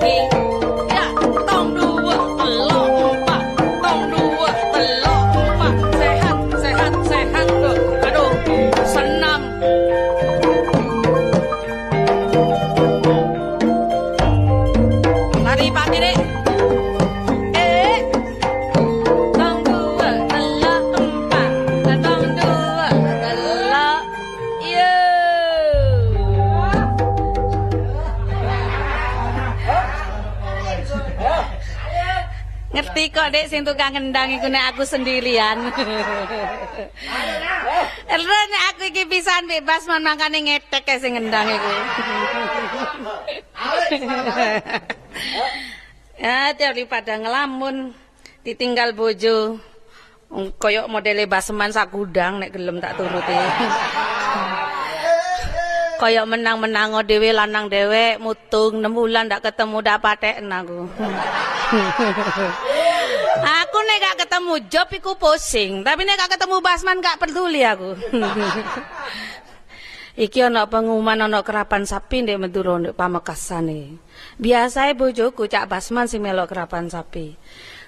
3, tong 2 3 4, tong 2 3 4. Sehat, sehat, sehat. Aduh, senam. Lari pagi dek. Tong 2 3 4, tong 2 3. Yo. Ngerti kok dek sing tukang ngendang iku nek aku sendirian. Ero nek aku iki pisan bebas man mangkane ngetek kae sing ngendang iku. Ya daripada ngelamun ditinggal bojo. Koyok modele Basman sak gudang nek gelem tak turuti. Koyok menang-menango dhewe lanang dhewe mutung 6 bulan ndak ketemu ndak patheken aku. Aku nek gak ketemu job iku pusing, tapi nek gak ketemu Basman gak peduli aku. Iki ana pengumuman ana kerapan sapi ndek Madura ndek Pamekasane. Biasae bojoku Cak Basman sing melok kerapan sapi.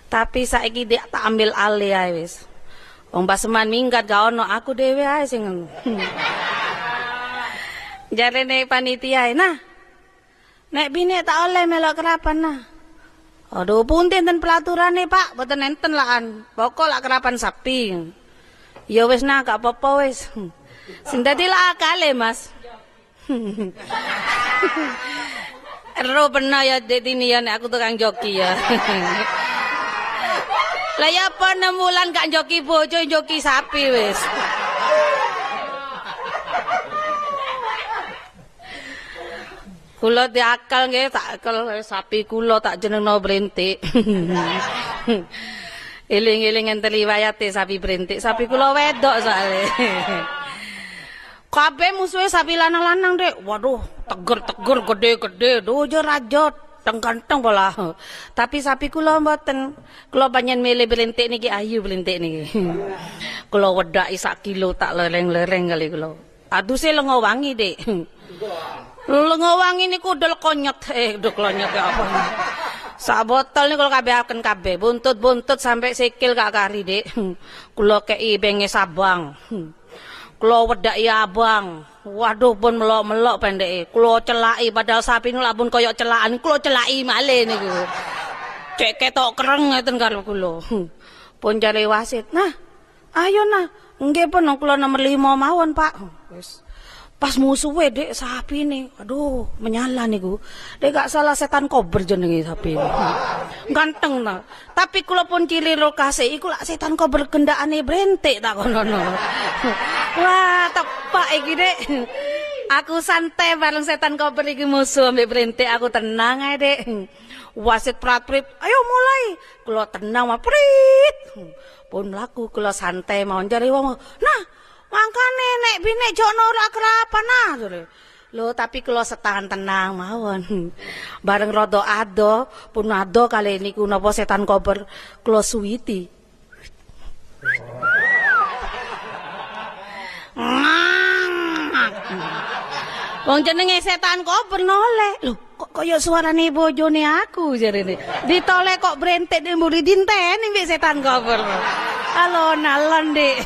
Tapi saiki dek tak ambil alih ae wis. Wong Basman minggat gak ono, aku dhewe ae sing. Jarene panitia, nah nek bine tak oleh melok kerapan nah. Aduh, punten enten pelaturane Pak, mboten enten lahan. Pokok lak kerapan sapi. Ya wis nah, gak apa-apa wis. Sing dadi lak akale, Mas. Ero pernah ya Dek Tini ya nek aku tukang joki ya. Lah ya apa 6 bulan gak joki bojo, joki sapi wis. Kula diakal nggih, tak akal sapi kula tak jenengno brentik. Eling-eling enten riwayate sapi brentik, sapi kula wedok soalé. Kabeh musuhe sapi lanang-lanang, Dek. Waduh, teger-teger gede-gede, duh rajot, teng-ganteng pola. Tapi sapi kula mboten. Kula panjen milih brentik niki ayu brentik niki. Kula wedaki sak kilo tak lereng-lereng kali kula. Aduse lenga wangi, Dek. Lenga wangi niku udel konyot, udel konyot ya apa. Sak botol niku kula kabehaken kabeh, buntut-buntut sampai sikil gak kari, Dik. Kula kei benge sabang. Kula wedaki abang. Waduh pun melok-melok pendeke. Kula celaki padahal sapi niku lak pun koyok celakan, kula celaki malih niku. Cek ketok kereng ngeten karo kula. Pun jare wasit. Nah, ayo nah. Nggih pun kula nomor 5 mawon, Pak. Wis. Pas musuhe Dek sapi nih, aduh menyala niku. Dek gak salah setan kober jenenge sapi ini. Ganteng ta. Tapi kula pun ciri lokasi iku lak setan kober gendakane brentik tak kono. Wah, tepak iki Dek. Aku santai bareng setan kober iki musuh ambek brentik, aku tenang ae Dek. Wasit prat-prit, ayo mulai. Kula tenang mah prit. Pun mlaku kula santai mawon jare wong. Nah, mangkane nek bine jokno ora kerapan nah. Lho tapi kula setahan tenang mawon. Bareng rada ado, pun ado kali niku napa setan kober kula suwiti. Wong jenenge setan kober noleh. Lho kok kaya suarane bojone aku jarene. Ditoleh kok brentik ning mburi dinteni mbek setan kober. Alon-alon Dik.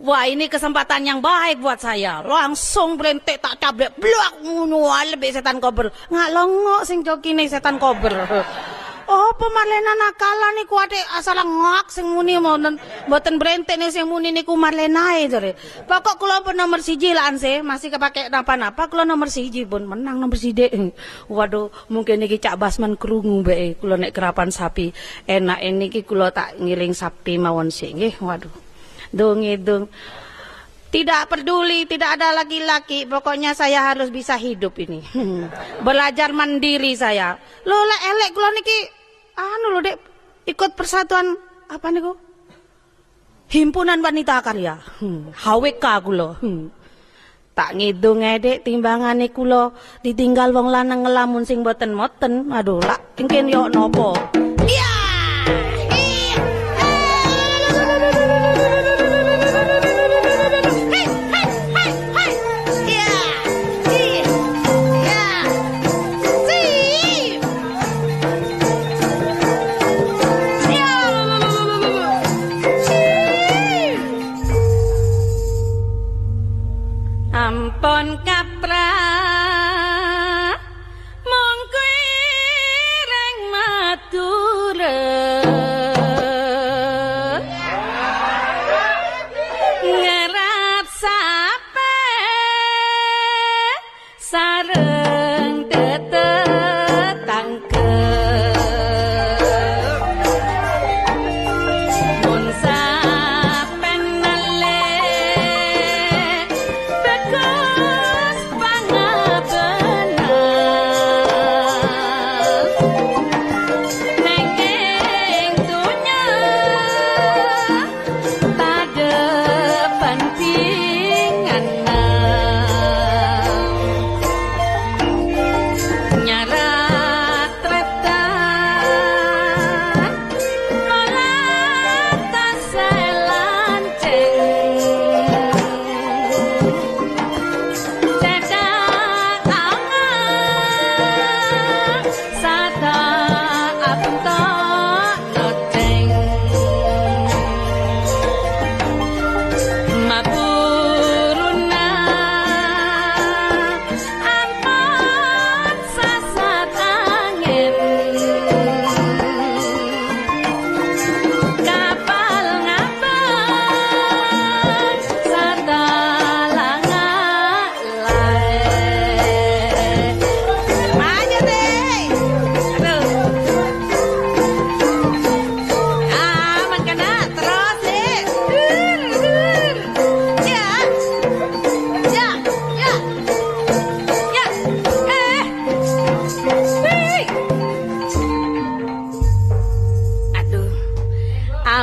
Wah ini kesempatan yang baik buat saya. Langsung brentik tak cablek blak ngono wae mbek setan kober. Ngak longok sing jokine setan kober. Oh, Marlena nakalan niku atik asal ngak sing muni mboten brentik nih sing muni niku Marlenae jare. Pokok kula pun nomor 1 lah sih, masih kepake napa-napa kula nomor 1 pun menang nomor 1. Waduh, mungkin niki Cak Basman krungu mbeke kula nek kerapan sapi. Enake niki kula tak ngiling sapi mawon sik nggih. Waduh. Dung-dung. Tidak peduli, tidak ada laki-laki. Pokoknya saya harus bisa hidup ini. Belajar mandiri saya. Lho lek elek kula niki anu lho Dek, ikut persatuan apa niku? Himpunan Wanita Karya. HWK kula. Tak ngidung ae Dek timbangane kula ditinggal wong lanang ngelamun sing mboten-moten. Aduh, lak kengken yo napa? Iya.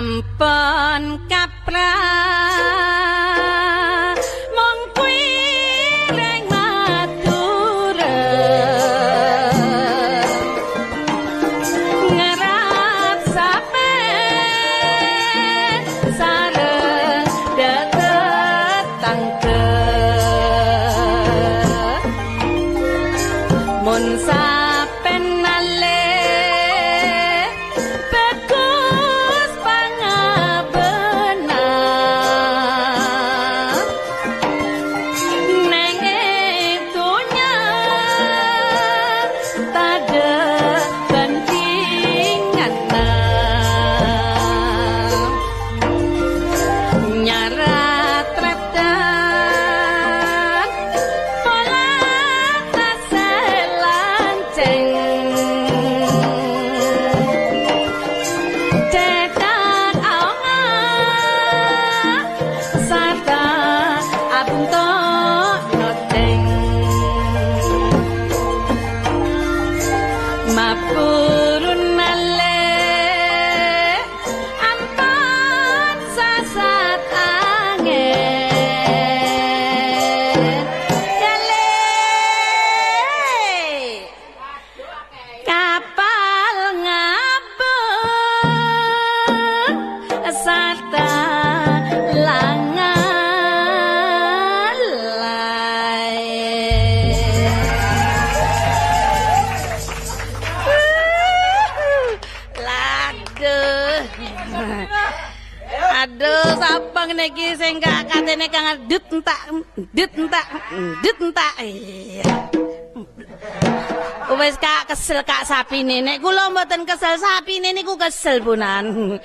Ampun kaprah mung kuwi reng mature ngerat sape sareng tetangga mun sapen nale bagus pangabena neng donya tade bandingana nyarat retan pola taselanceng cetak aonga sarta abunto noteng mapurun nale ampun sasat angin yale kapal ngabur sarta langan lae. Laduh. Aduh, sapa ngene iki sing gak katene kang dut entak, dut entak, dut entak. Iya. Wis kak kesel kak sapine. Nek kula mboten kesel sapine niku kesel punan.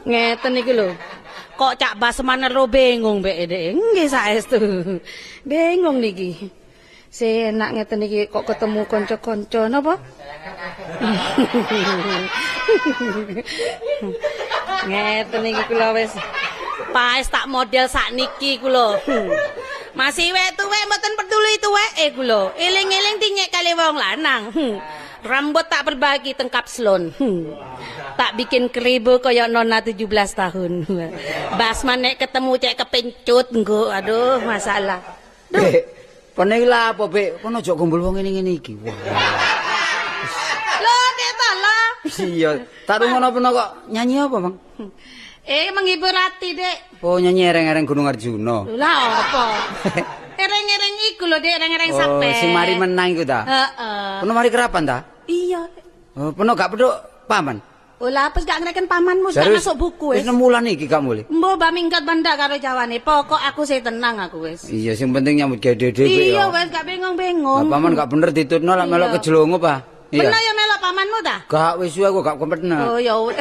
Ngeten iki lho. Kok Cak Basman ero bingung mbek dhek. Nggih saestu. Bingung niki. Senak ngeten iki kok ketemu kanca-kanca napa? Ngeten iki kula wis paes tak model sakniki kula. Masih wek tuwek mboten peduli tuweke kula. Eling-eling dinyek kali wong lanang. Rambut tak perbaiki teng kapslon. Tak bikin keribu kaya nona 17 tahun. Basman nek ketemu cek kepencut nggo. Aduh, masalah. Duh. Bek, kono iki lha apa, Bek? Kono aja gombol wong ngene-ngene iki. Wah. Lho, nek ta lho. Iya, tak rungono peno kok nyanyi apa, Bang? Menghibur hati, Dek. Oh, nyanyi ereng-ereng Gunung Arjuna. Lho, apa? Ereng-ereng iku lho, Dek, ereng-ereng Oh, sampe. sing mari menang iku ta? Heeh. Peno mari kerapan ta? Iya. Oh, peno gak pedhok paman. Oh, lah apa gak ngreken pamanmu, gak masuk buku wis wis. 6 wulan iki gak mulih. Mbok ba minggat benda karo jawane. Pokok aku sih tenang aku wis. Iya, sing penting nyambut gawe dhewe ya. Iya wis gak bingung-bingung. Lah paman gak bener ditutno lak melok Iya. kejelongo, Pak. Iya. Bener ya melok pamanmu ta? Gak wis suwe aku gak kompeten. Oh ya wis.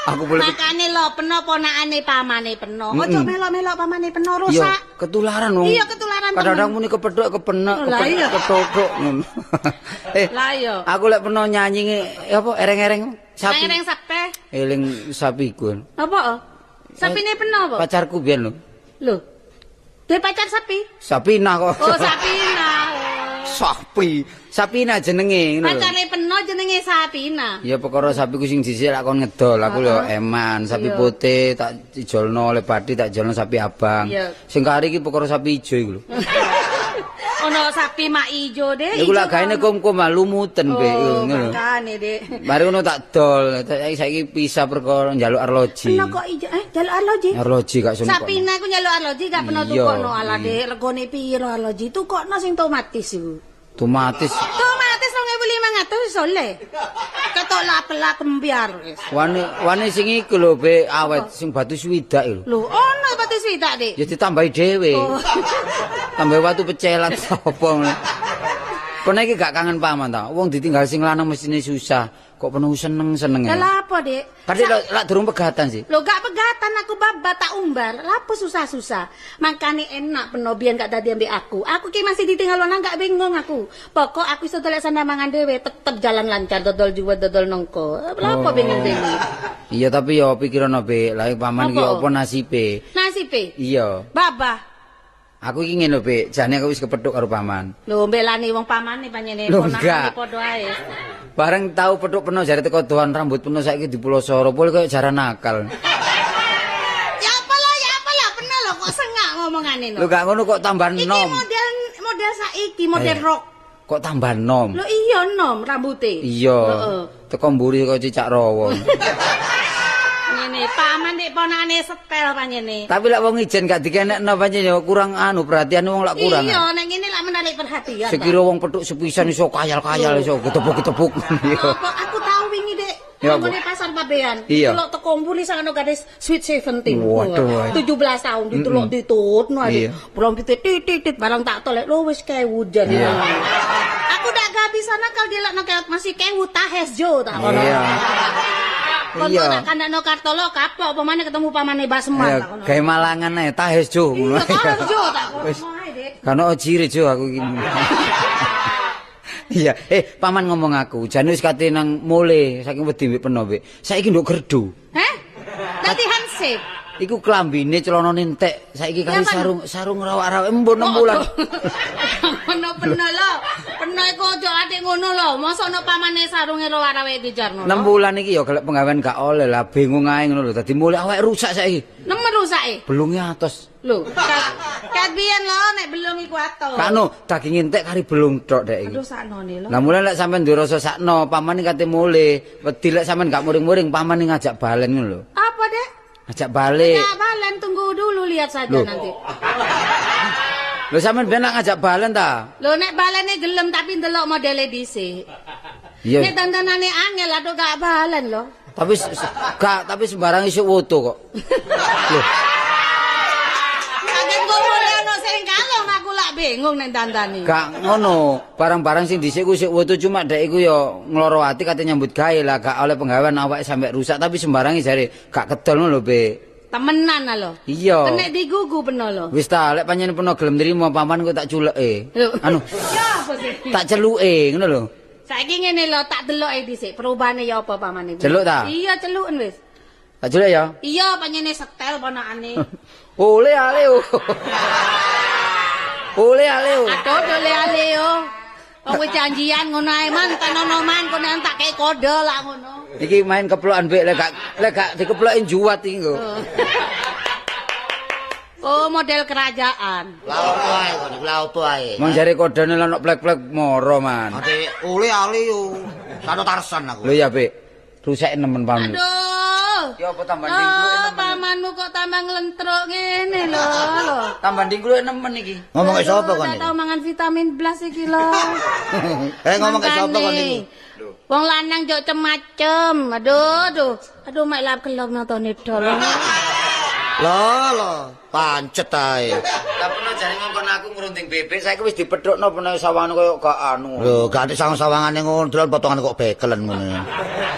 Aku boleh Makane lho peno ponakane pamane peno. Ojo melok-melok pamane peno Iya, rusak. ketularan wong. Iya, ketularan Kadang-kadang temen. muni kepethuk kepenek, Lah, kepenek, iya. kethothok ngono. Lah iya. Aku lek peno nyanyi apa ereng-ereng sapi. Ereng sape. Eling sapiku. Apa? Sapine peno apa? Pacarku biyen lho. Lho. Duwe pacar sapi? Sapina kok. Oh, Sapina. Sapi. Sapina jenenge ngono lho. Pacare peno jenenge Sapina. Ya perkara sapiku sing dhisik lak kon ngedol, aku lho eman, sapi putih tak ijolno oleh bathi tak ijolno sapi abang. Iya. Sing kari iki perkara sapi ijo iku lho. Ono sapi mak ijo deh. Iku lak gaene kum-kum ah, lumuten be Oh, ngono lho. makane dek. Mari ngono tak dol, saiki saiki pisah perkara njaluk arloji. Peno kok ijo? Njaluk arloji. Arloji gak iso nukokno. Sapina iku njaluk arloji gak peno Iya, tukokno ala iya. dek, regane piro arloji? Tukokno sing tomatis iku. Tomatis. Tomatis 2500 wis oleh. Ketok lak-lak kembiar wis. Wane wane sing iku lho be awet sing batu swidak iku lho. Lho, ono batu swidak, Dik. Ya ditambahi dhewe. Oh. Tambahi watu pecelan apa ngono. Kono iki gak kangen paman ta. Wong ditinggal sing lanang mestine susah. Kok penuh seneng-seneng. Lah apa, Dik? Kadek lak durung pegatan sih. Lho gak pegatan aku babat tak umbar. Lapo susah-susah. Makane enak peno biyen gak dadi ambek aku. Aku ki masih ditinggal lanang gak bingung aku. Pokok aku iso dolek sandang mangan dhewe, tetep jalan lancar dodol juwet dodol nongko. Lapo bingung-bingung. Iya tapi yo pikiran be, lah paman iki Apa? apa nasibe? Nasibe. Iya. Babah. Aku iki ngene lho, Be, jane aku wis kepethuk karo paman. Lho mbelani wong pamane panjenengan Lho, ponakane enggak. padha ae. Bareng tau petuk peno jare teko doan rambut peno saiki di Pulau Soro, pol koyo jaran nakal. Ya apa lah peno lho kok sengak ngomongane lho. Lho gak ngono kok tambah nom. Iki model saiki, model rock. Kok tambah nom? Lho iya nom rambute. Iya. Heeh. Teko mburi kok cicak rawa. Ngene, paman nek ponakane setel panjene. Tapi lek wong ijen gak dikenekno pancen ya kurang anu perhatian wong lak kurang. Iya, nek ngene lak menarik perhatian. Sekira wong petuk sepisan iso kayal-kayal iso getebuk-getebuk. Apa aku tau wingi Dek. Nggone pasar Pabean. Delok teko mburi sang ono gadis Sweet 17. Waduh. 17 tahun didelok ditutno ae. Belum titit barang tak tolek lho wis kewujan. Aku ndak kehabisan nakal dilakno masih kewu tahes jo tak kono. Iya. Iya. Tak kandakno Kartolo kapok apa maneh ketemu pamane Basman tak kono. Gawe malangan ae tahes jo ngono. Iya, tahes jo tak kono ae, Dik. Kan ono jire jo aku iki. Iya, paman ngomong aku, jane wis kate nang mule saking wedi mbek peno mbek. Saiki nduk gerdu. Heh? Dadi hansip. Iku klambine celanane entek, saiki kali sarung rawak-rawak embun 6 bulan. Ono peno lho. Peno iku aja atik ngono lho. Mosok ono pamane sarunge rawak-rawak dijarno. 6 bulan iki ya golek penggawean gak oleh lah, bingung ae ngono lho. Dadi mule awake rusak saiki. Nemen rusake. Belunge atos. Lho, kat biyen lho nek belung iku atos. Kano daging entek kari belung tok dek iki. Aduh saknone lho. Lah mule lek sampean duwe rasa sakno, paman iki kate mule. Wedi lek sampean gak muring-muring, paman iki ngajak balen ngono lho. Apa, Dek? Ngajak balik. Ngajak balen tunggu dulu lihat saja loh. Nanti. Lho sampean ben ngajak balen ta? Lho nek balene gelem tapi ndelok modele dhisik. Iya. Nek dandanane angel aduh gak balen lho. Tapi gak tapi sembarang isuk woto kok. Lho. Kaget kok mulai ono sing kalong aku lak bingung nek dandani. Gak ngono, barang-barang sing dhisik ku isuk woto cuma dek iku ya ngloro ati kate nyambut gawe lah gak oleh penggawean awake sampe rusak tapi sembarang jare gak kedol ngono lho, Bek. Temenan lho. Iya. Kenek digugu peno lho. Wis ta, lek pancen peno gelem nrimo paman kok tak culeke. Anu. Ya apa sih? Tak celuke ngono lho. Saiki ngene lho, tak deloke dhisik perubahane ya apa paman iku. Celuk ta? Iya, celuken wis. Tak celuk ya? Iya, pancene setel ponakane. Ole ale. Ole ale. Aduh, ole ale yo. Wong wis janjian ngono ae man, tenono man kono tak kei kode lah ngono. Iki main keplokan mbek lek gak dikeplokin juwat iki kok. Oh, model kerajaan. Lah opo ae kon, lah opo ae. Mong jare kodene lho plek-plek moro man. Ate ole ale yo. Karo Tarsan aku. Lho ya, Bek. Rusak nemen paman. Aduh. Ya apa tambah dingkluk nemen. Pamanmu kok tambah nglentruk ngene lho. Tambah dingkluk nemen iki. Ngomong ke sapa kon iki? Tau mangan vitamin blas iki lho. Ngomong ke sapa kon iki? Wong lanang jok cem-macem. Aduh, aduh. Aduh mek lap kelop nontone dol. Lho lho, pancet ae. Lah peno jare ngongkon aku ngrunding bebek, saiki wis dipethukno peno sawangan koyo gak anu. Lho, gak sawang-sawangane ngono, delok potongan kok bekelen ngono.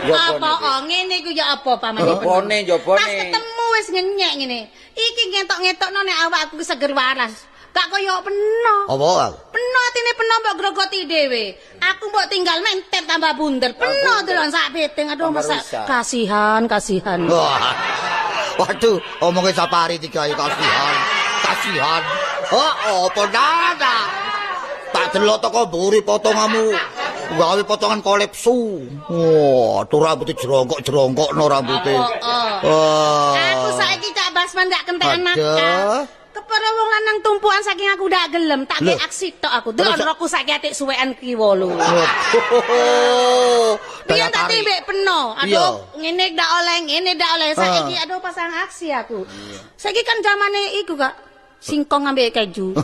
Ya apa ngene iku ya apa paman? Jobone, jobone. Pas ketemu wis ngenyek ngene. Iki ngetok-ngetokno nek awakku seger waras. Gak koyo peno. Apa aku? Peno atine peno mbok grogoti dhewe. Aku mbok tinggal menter tambah bunder. Peno delok sak piting. Aduh masa kasihan, kasihan. Waduh, omongnya Sapari digawe kasihan. Kasihan. Oh, apa nana? Tak delok teko mburi potonganmu. Gawe potongan kolepsu. Wah, tuh rambutnya jerongkok-jerongkokno rambutnya. Oh. Aku saiki Cak Basman gak kentekan nakal. Kepara wong lanang tumpuan saking aku ndak gelem, tak kei aksi tok aku. Delok roku saiki atik suwekan kiwa lho. Piye tak timbek peno. Aduh, ngene ndak oleh, ngene ndak oleh. Saiki aduh pasang aksi aku. Saiki kan zamane iku, Kak. Singkong ambek keju.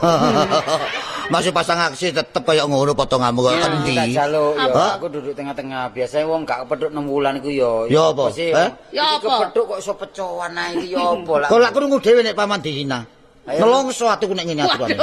Masih pasang aksi tetep kaya ngono potonganmu kaya kendi. Tak jaluk ya, aku duduk tengah-tengah. Biasanya wong gak kepethuk 6 wulan iku ya. Ya apa? Ya apa? Kepethuk kok iso pecoan ae iki ya apa lah. Kok lak krungu dhewe nek paman dihina. Nelongso atiku nek ngene aturane.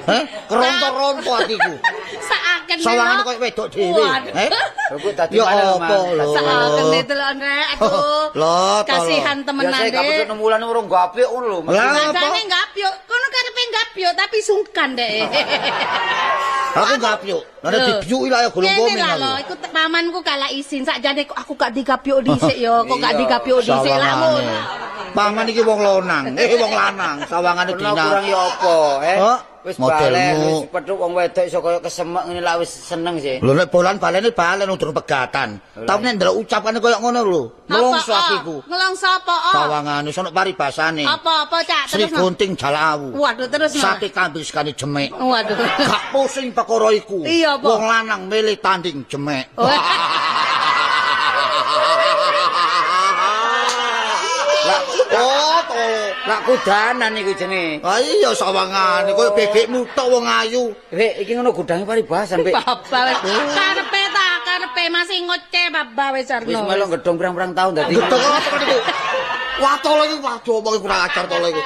Heh, keronto-ronto atiku. Sakakene. Sawangane koyo wedok dhewe. Heh. Lho kok dadi mana lho. Sakakene delok rek aduh. Kasihan temenan dek. Biasane gak 6 wulan urung gapyuk ngono lho. Lah apa? Jane gapyuk. Kono karepe gapyuk tapi sungkan dek. Aku gapyuk. Lah nek dibyuki lah ya gulung komen aku. Lho, iku pamanku kalah isin. Sakjane kok aku gak digapyuk dhisik ya, kok gak digapyuk dhisik lah ngono. Paman iki wong lonang, wong lanang, sawangane dina. Kurang ya apa, eh? Wis balen, wis petuk wong wedok iso kaya kesemek ngene lak wis seneng sih. Lho nek bolan balene balen durung pegatan. Tapi nek ndelok ucapane kaya ngono lho. Nelongso atiku. Nelongso apa? Sawangane sono paribasane. Apa-apa, Cak? Sri Gunting Jalawu. Waduh, terus. Sate kambing sekane jemek. Waduh. Gak pusing perkara iku. Wong lanang milih tanding jemek. Oh, to. Lak kudanan iku jenenge. Ah iya sawangane koyo bebekmu tok wong ayu. Bek, iki ngono gudange paribasan, Bek. Bapak wis karepe ta, karepe masih ngoceh babah wis Arno. Wis melok gedhong pirang-pirang taun dadi. Gedhong apa niku? Wah, tolo iki waduh omong kurang ajar tolo iku.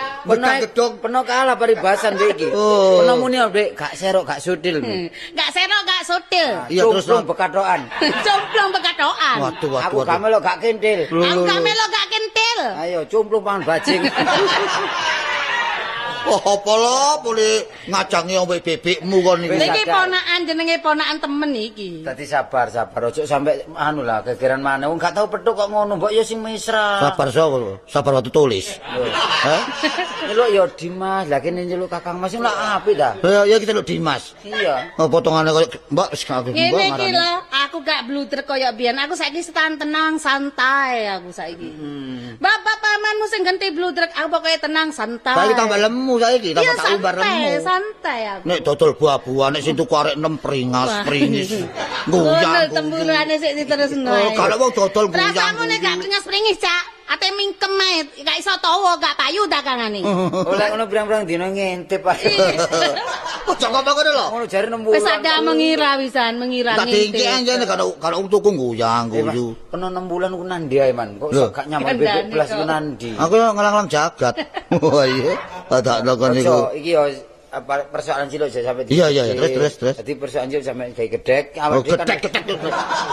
Gedhong peno kalah paribasan Bek iki. Peno muni Bek, gak serok gak sutil. Gak serok gak sutil. Iya terus bekatokan. Cumplung bekatokan. Waduh waduh. Aku gak melok gak kentil. Aku gak melok gak kentil. Ayo cumplung pangan bajing. Oh, apa lho boleh ngajangi ombe bebekmu kon niku. Niki ponakan jenenge ponakan temen iki. Dadi sabar, sabar ojo sampe anu lah gegeran maneh. Wong gak tau petuk kok ngono, mbok ya sing mesra. Sabar sapa? Sabar waktu tulis. Hah? Nyeluk ya Dimas, lah kene nyeluk Kakang Mas lak apik ta? Ya ya kita nyeluk Dimas. Iya. Oh potongane koyo Mbak wis gak mbok. Ngene iki lho, aku gak bludrek koyo biyen. Aku saiki setan tenang, santai aku saiki. Bapak pamanmu sing ganti bludrek, aku pokoke tenang, santai. Saiki tambah lemu saiki, tambah tak umbar lemu. Santai aku. Nek dodol buah-buah nek sing tuku arek 6 pringas, pringis. Nguyang. Temburane sik diterusno. Oh, kalau wong dodol nguyang. Rasamu nek gak pringas-pringis, Cak. Ate mingkem ae, gak iso tawa, gak payu dagangane. Oleh ngono pirang-pirang dina ngintip ae. Ojo ngomong ngono lho. Ngono jare 6 wulan. Wis ada mengira wisan, mengira ngintip. Tak dingke anjene kalau tuku nguyang guyu. Peno 6 bulan ku nandi ae, Man. Kok gak nyaman bebek blas ku nandi. Aku ngelang-elang jagat. Wah iya, tak lakon niku. Ojo iki yo persoalan cilik aja sampe. Iya iya terus terus. Dadi persoalan cilik sampe gawe gedhek. Gedhek gedhek.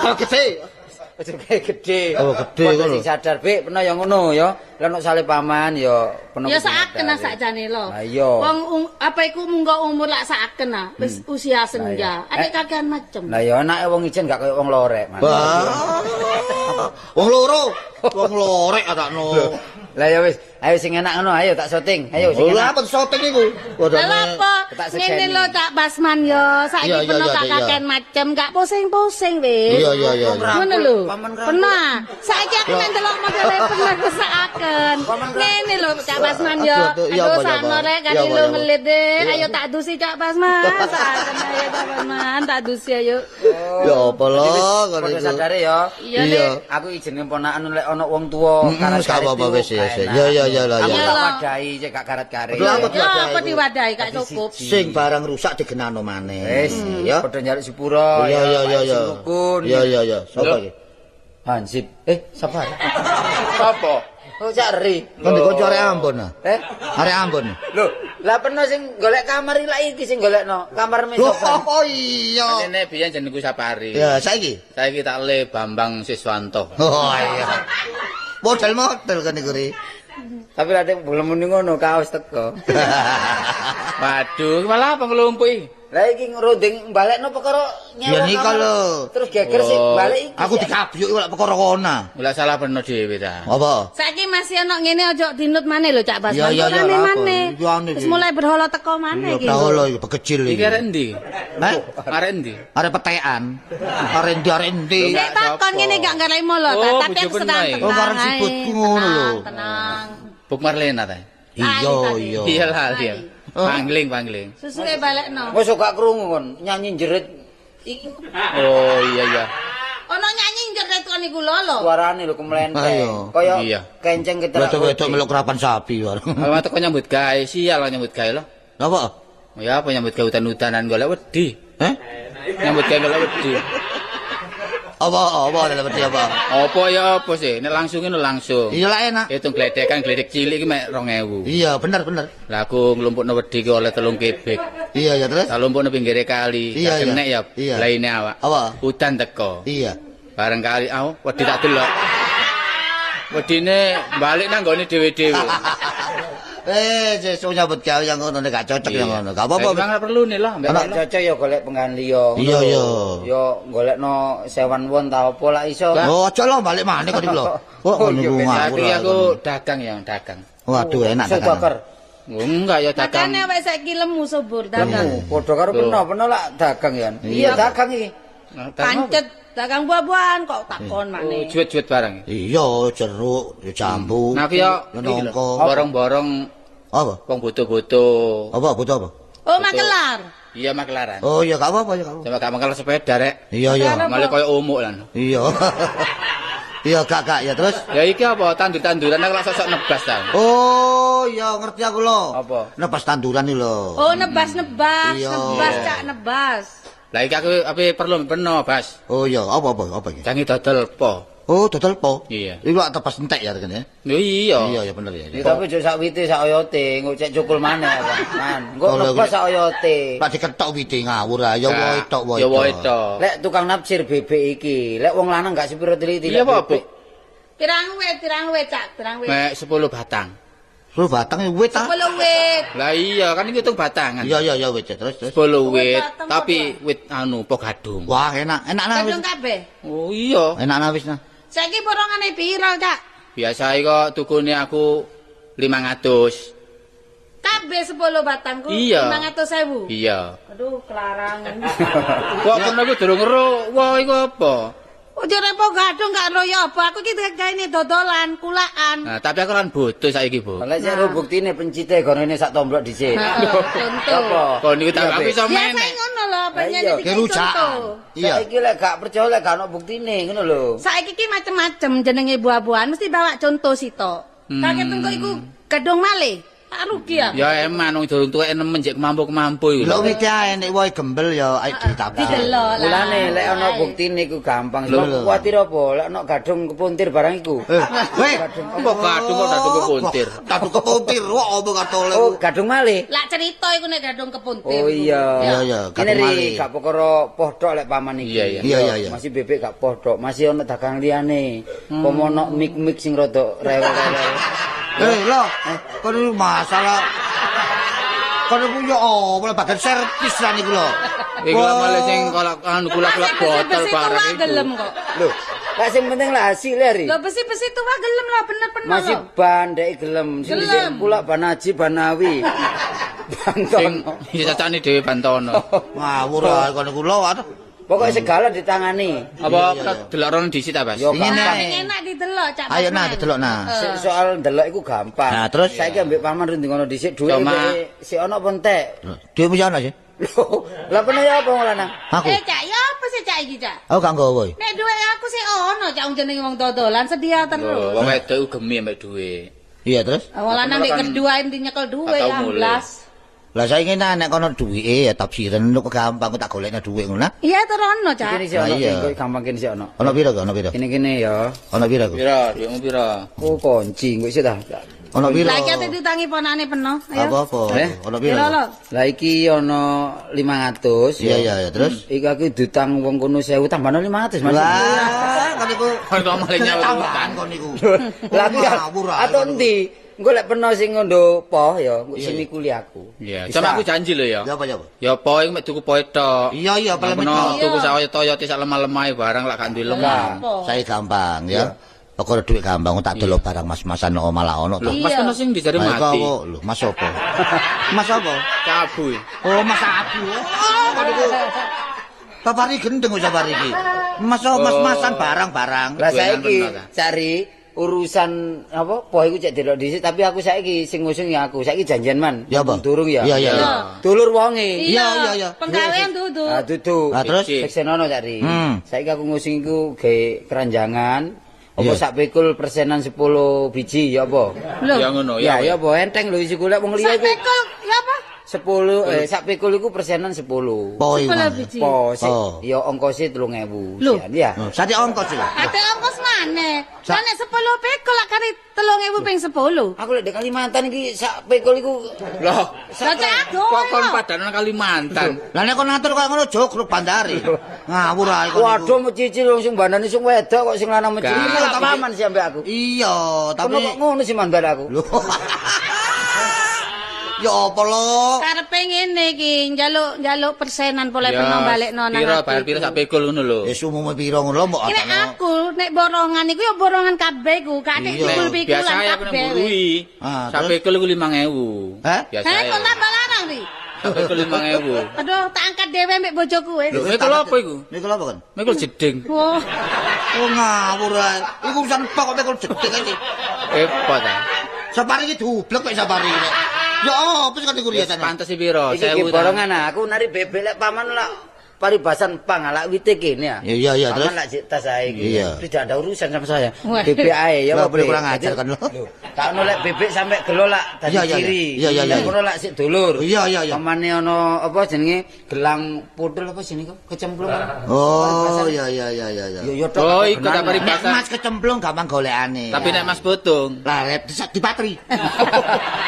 Kok gede. Aja gawe gedhe. Oh gedhe ngono. Sing sadar Bek, peno ya ngono ya. Lah nek sale paman ya peno. Ya saken sakjane lho. Lah iya. Wong apa iku munggo umur lak saken ah, wis usia senja. Adek kakean macem. Lah ya enake wong ijen gak koyo wong lorek, Man. Wong loro, wong lorek atakno. Lah ya wis, ayo sing enak ngono, ayo tak syuting. Ayo sing enak. Lha apa syuting iku? Lha apa? Ngene lho Cak Basman ya, saiki peno gak kakean macem, gak pusing-pusing wis. Iya iya iya. Ngono lho. Peno. Saiki aku nek ndelok modele peno kesaken. Ngene lho Cak Basman ya. Aduh sakno rek kan lho ngelit deh. Ayo tak dusi Cak Basman. Saken ayo Cak Basman, tak dusi ayo. Ya apa lho ngono iku. Sadare ya. Iya. Aku jenenge ponakan lek ana wong tuwa karat gak apa-apa wis ya. Ya ya ya lah ya. Aku tak wadahi cek gak karat-karet. Ya apa diwadahi gak cukup. Sing barang rusak digenano maneh. Wis ya padha njaluk sepuro. Iya iya iya iya. Iya iya iya. Sapa iki? Hansip. Sapa? Sapa? Oh Cak Ri. Kon dikonco arek Ambon ah. Arek Ambon. Lho, lah peno sing golek kamar iki lak iki sing golekno. Kamar mesopran. Oh iya. Nek biyen jenengku Sapari. Ya saiki. Saiki tak le Bambang Siswanto. Oh iya. Model-model kan iku Ri. Tapi lha nek belum muni ngono kaos teko. Waduh, malah apa ngelumpuk iki? Lah iki ngrunding balekno perkara nyewa. Ya nika lho. Terus geger sik balik iki. Aku dikabyuk lek perkara kono. Lah salah peno dhewe ta. Apa? Saiki masih ana ngene aja dinut maneh lho Cak Basman. Rame maneh. Wis mulai berhala teko maneh iki. Berhala iki bekecil iki. Iki arek endi? Hah? Arek endi? Arek petekan. Arek endi arek endi? Nek takon ngene gak ngarep lho ta, tapi aku senang tenang. Oh karep sibutku ngono lho. Tenang. Buk Marlena ta? Iya iya. Iya lah iya. Pangling pangling. Susuke balekno. Wis gak krungu kon nyanyi jerit iki. Oh iya iya. Ono nyanyi jerit kon iku lho lho. Suarane lho kemlenteng. Kaya kenceng keterak. Wedok-wedok melok kerapan sapi bareng. Kalau teko nyambut gawe sial nyambut gawe lho. Napa? Ya apa nyambut gawe udan-udanan golek wedi. Heh? Nyambut gawe golek wedi. Apa apa wedi apa? Apa ya apa sih? Nek langsung ngono langsung. Iya lah enak. Hitung gledekan gledek cilik iki mek 2000. Iya bener bener. Lah aku nglumpukno wedi ki oleh 3 kebek. Iya ya terus. Tak lumpukno pinggire kali. Iya, kenek ya laine awak. Apa? Udan teko. Iya. Bareng kali au wedi tak delok. Wedine balik nang nggone dhewe-dhewe. Sesuk nyambut gawe yang ngono nek gak cocok yang ngono. Gak apa-apa. Memang perlu nih lah. Nek cocok ya golek penggawean liya. Iya iya. Ya golekno sewan won ta apa lak iso. Oh, aja lho balik maneh kok iki lho. Kok ngono ku ngawur. Tapi aku dagang yang dagang. Waduh enak dagang. Saudagar. Enggak ya dagang. Makane awake saiki lemu subur dagang. Lemu, padha karo peno lak dagang ya. Iya dagang iki. Pancet dagang buah-buahan kok takon maneh. Juwet-juwet barang. Iya, jeruk, ya jambu. Nah, aku ya nangka. Borong-borong apa? Wong butuh-butuh. Apa butuh apa? Oh, makelar. Iya, makelaran. Oh iya, gak apa-apa ya, gak apa. Sama gak makelar sepeda rek. Iya, iya. Malah koyo umuk lan. Iya. Iya, gak ya terus. Ya iki apa tandur-tanduran aku lak sosok nebas ta. Oh, iya ngerti aku lho. Apa? Nebas tanduran iki lho. Oh, nebas-nebas, Iya. nebas cak nebas. Lah iki aku ape perlu peno, Bas. Oh iya, apa iki? Jange dodol po. Oh, dodol po. Iya. Iku lak tebas entek ya kene. Lho iya. Iya, ya bener ya. Ya tapi aja sak wite sak oyote, engko cek cukul maneh apa. Man, engko Kalau nebas sak oyote. Pak diketok wite ngawur ah, ya wae tok wae. Ya wae tok. Lek tukang nafsir bebek iki, lek wong lanang gak sepiro teliti Iya lek apa, bebek. Bu? Pirang wit cak, pirang wit. Mek 10 batang. 10 batang ya wit ta. 10 wit. Lah iya, kan iki hitung batangan. Iya iya iya wit terus terus. 10 wit, batang tapi wit anu po gadung. Wah, enak, enak nah wis. Gadung kabeh. Oh iya. Enak nah wis nah. Saiki borongane piro, Cak? Biasa kok tukune aku 500. Kabeh 10 batangku Iya. 500.000. Iya. Aduh, kelarangan. Kok kono iku durung ero, wah iku apa? Ojo repo gadung gak ero ya apa. Aku iki gaene dodolan, kulaan. Nah, tapi aku kan butuh saiki, Bu. Lek sik ro buktine pencite gonone sak tomblok dhisik. Heeh, contoh. Apa? Kon niku tak Iya, aku Bek. iso Biasa menek. ngono lho, Lah pengen iya. iki Kerujakan. contoh. Iya. Saiki lek gak percaya lek gak ono buktine ngono lho. Saiki ki macem-macem jenenge buah-buahan mesti bawa contoh sitok. Kaget engko iku gadung malih. Tak rugi ya. Ya eman wong durung tuwek nemen jek kemampu-kemampu iku. Lho wite ae nek wae gembel ya ayo ditapsi. Didelok lah. Mulane lek ana buktine iku gampang. Lho. Sebab kuwatir apa lek ana gadung kepuntir barang iku. Eh, weh. Apa gadung kok gadung kepuntir? Gadung kepuntir, wah apa katole. Oh, gadung malih. Lah cerita iku nek gadung kepuntir. Oh iya. Iya, iya, Ini gadung ri malih. gak perkara poh tok lek paman iki. Iya, iya. Iya, iya, iya. Masih bebek gak poh tok, masih ono dagang liyane. Pomo ono mik-mik sing rada rewel-rewel. Eh, lho, kon iku masalah kon iku yo apa bagian servis lan iku lho. Iku lah malah sing kolak anu kulak-kulak botol Besi-besi barang tua iku. gelem kok. Lho, lek sing penting lah hasil ya, ri. Lho besi-besi tua gelem lah bener-bener Masih lho. ban dek gelem. Sing Gelem. dhisik kulak ban Haji Banawi. Sing Bantono. cacane dhewe Bantono. Ngawur ae kon iku lho. Aduh. Pokoknya segala ditangani. Apa delok rono dhisik ta, Bas? Yo Ingin gampang. ae. Enak didelok Cak. Ayo nah Basman. didelok nah. Soal ndelok iku gampang. Nah, terus? Saiki ambek paman runding ngono dhisik dhuwit si ono apa entek. Dhuwit mesti ono sih. Lho, lah peno ya apa wong lanang? Aku. Eh Cak, ya apa sih Cak iki Cak? Aku gak nggawa. Nek duwe aku sih ono Cak wong jenenge wong dodolan sedia Lho, terus. wong wedok iku gemi ambek dhuwit. Iya terus. Wong lanang nek kedua inti nyekel duwe Atau ya mulai. blas. Lah saiki nah nek kono duwike ya tafsiran lu gampang tak golekne dhuwit ngono nah. Iya terus ono Cak. Kene sih ono, Lah, iya. kok gampang kene sih ono. Ono piro kok ono piro? Kene-kene ya. Ono piro kok? Piro, dhuwitmu piro? Oh, kunci engko sik ta. Ono piro? Lah iki ate diutangi ponakane peno. Ayo. Apa-apa? Eh? Ono piro? Piro lho? Lah iki ono 500 Iya iya iya terus. Iku aku diutang wong kono 1000 tambahno 500 Mas. Lah kon iku Kon kok malah nyawa tambahan kon iku. Lah aku ya Ngawur ae atau kon iku. endi? Engko lek peno sing ngondo poh ya, engko Iya, sini iya. kuliah aku. Iya, Bisa. cuma aku janji lho ya. Ya apa ya apa? Ya po iku mek tuku poe tok. Iya iya pelem Peno tok. tuku sak toyote sak lemah-lemahe barang lak gak duwe lemah. Apa? Saya gampang ya. Perkara dhuwit gampang tak delok barang mas-masan kok malah ono Lho, to. Mas kono sing dijare Lah, iku mati. apa? Lho, Mas apa? Mas apa? Cabu. Oh, Mas Abu. Oh, kon iku. Safari gendeng kok safari iki. Mas oh, mas-masan barang-barang. Lah Duwenan saiki peno ta? cari urusan apa poh iku cek delok dhisik tapi aku saiki sing ngusung ya aku. Saiki janjian man. Ya apa? Durung ya. Iya, iya, iya. Dulur wonge. Iya, iya, iya. Penggawean dudu. Ah dudu. Lah terus Seksenono cari. Hmm. Saiki aku ngusung iku gawe keranjangan. Apa Iya. sak pikul persenan 10 biji ya apa? Lho. Ya ngono Ya ya. ya apa enteng lho isi golek wong liya Sak iku pikul ya apa? 10 sak pikul iku persenan 10. po iku. 10 Mas. biji. Po sik Oh. ya ongkose 3000. Lho. Sian, Ya. Oh, Sate ongkos lho. Ate ongkos maneh. Sak- Lah nek 10 pikul lak kari 3000 ping 10. Aku lek di Kalimantan iki sak pikul iku Loh, Lah cak aku. kok kon padanan Kalimantan. Lah nek kon ngatur kaya ngono jogrok bandare. Ngawur ae kon. iku. Waduh mecicil wong sing bandane sing wedok kok sing lanang mecicil. Gak. Lah paman sih ambek aku. Iya, Tapi tapi kok ngono sih man bar aku. Lho. Ya apa lo? Karepe ngene iki, njaluk persenan boleh peno balekno nang Piro aku bayar piro iku. sak pikul ngono lho. Wis umume piro ngono mbok Ini atano. aku nek borongan iku ya borongan kabeh iku, gak nek pikul-pikulan kabeh. Biasa aku mburi. Sapikul iku 5.000. Biasa. Kok tambah larang ri? Sapikul 5.000. Aduh, tak angkat dhewe mbek bojoku wis. Lho, mikul apa iku? Mikul apa kan? Mikul jeding. Wah. Oh ngawur ae. Iku urusan apa kok mikul jeding iki? Repot ta. Sapari iki dublek kok sapari iki. Ya apa sih kan iku riasane? Pantes piro? 1000. Iki borongan aku nari bebek lek paman lak paribasan pang lak wite kene ya. Iya iya terus. Paman lak jek tas ae iki. Tidak ada urusan sama saya. Bebek ae ya boleh kurang ajar kan lho. Tak ono lek bebek sampe gelo lak dadi ciri. Iya iya. Ngono lak sik dulur. Iya iya iya. Pamane ono apa jenenge gelang putul apa jenenge kecemplung. Oh iya iya iya iya. Ya oh iku tak paribasan. Mas kecemplung gampang golekane. Tapi nek Mas Botung. Lah dipatri.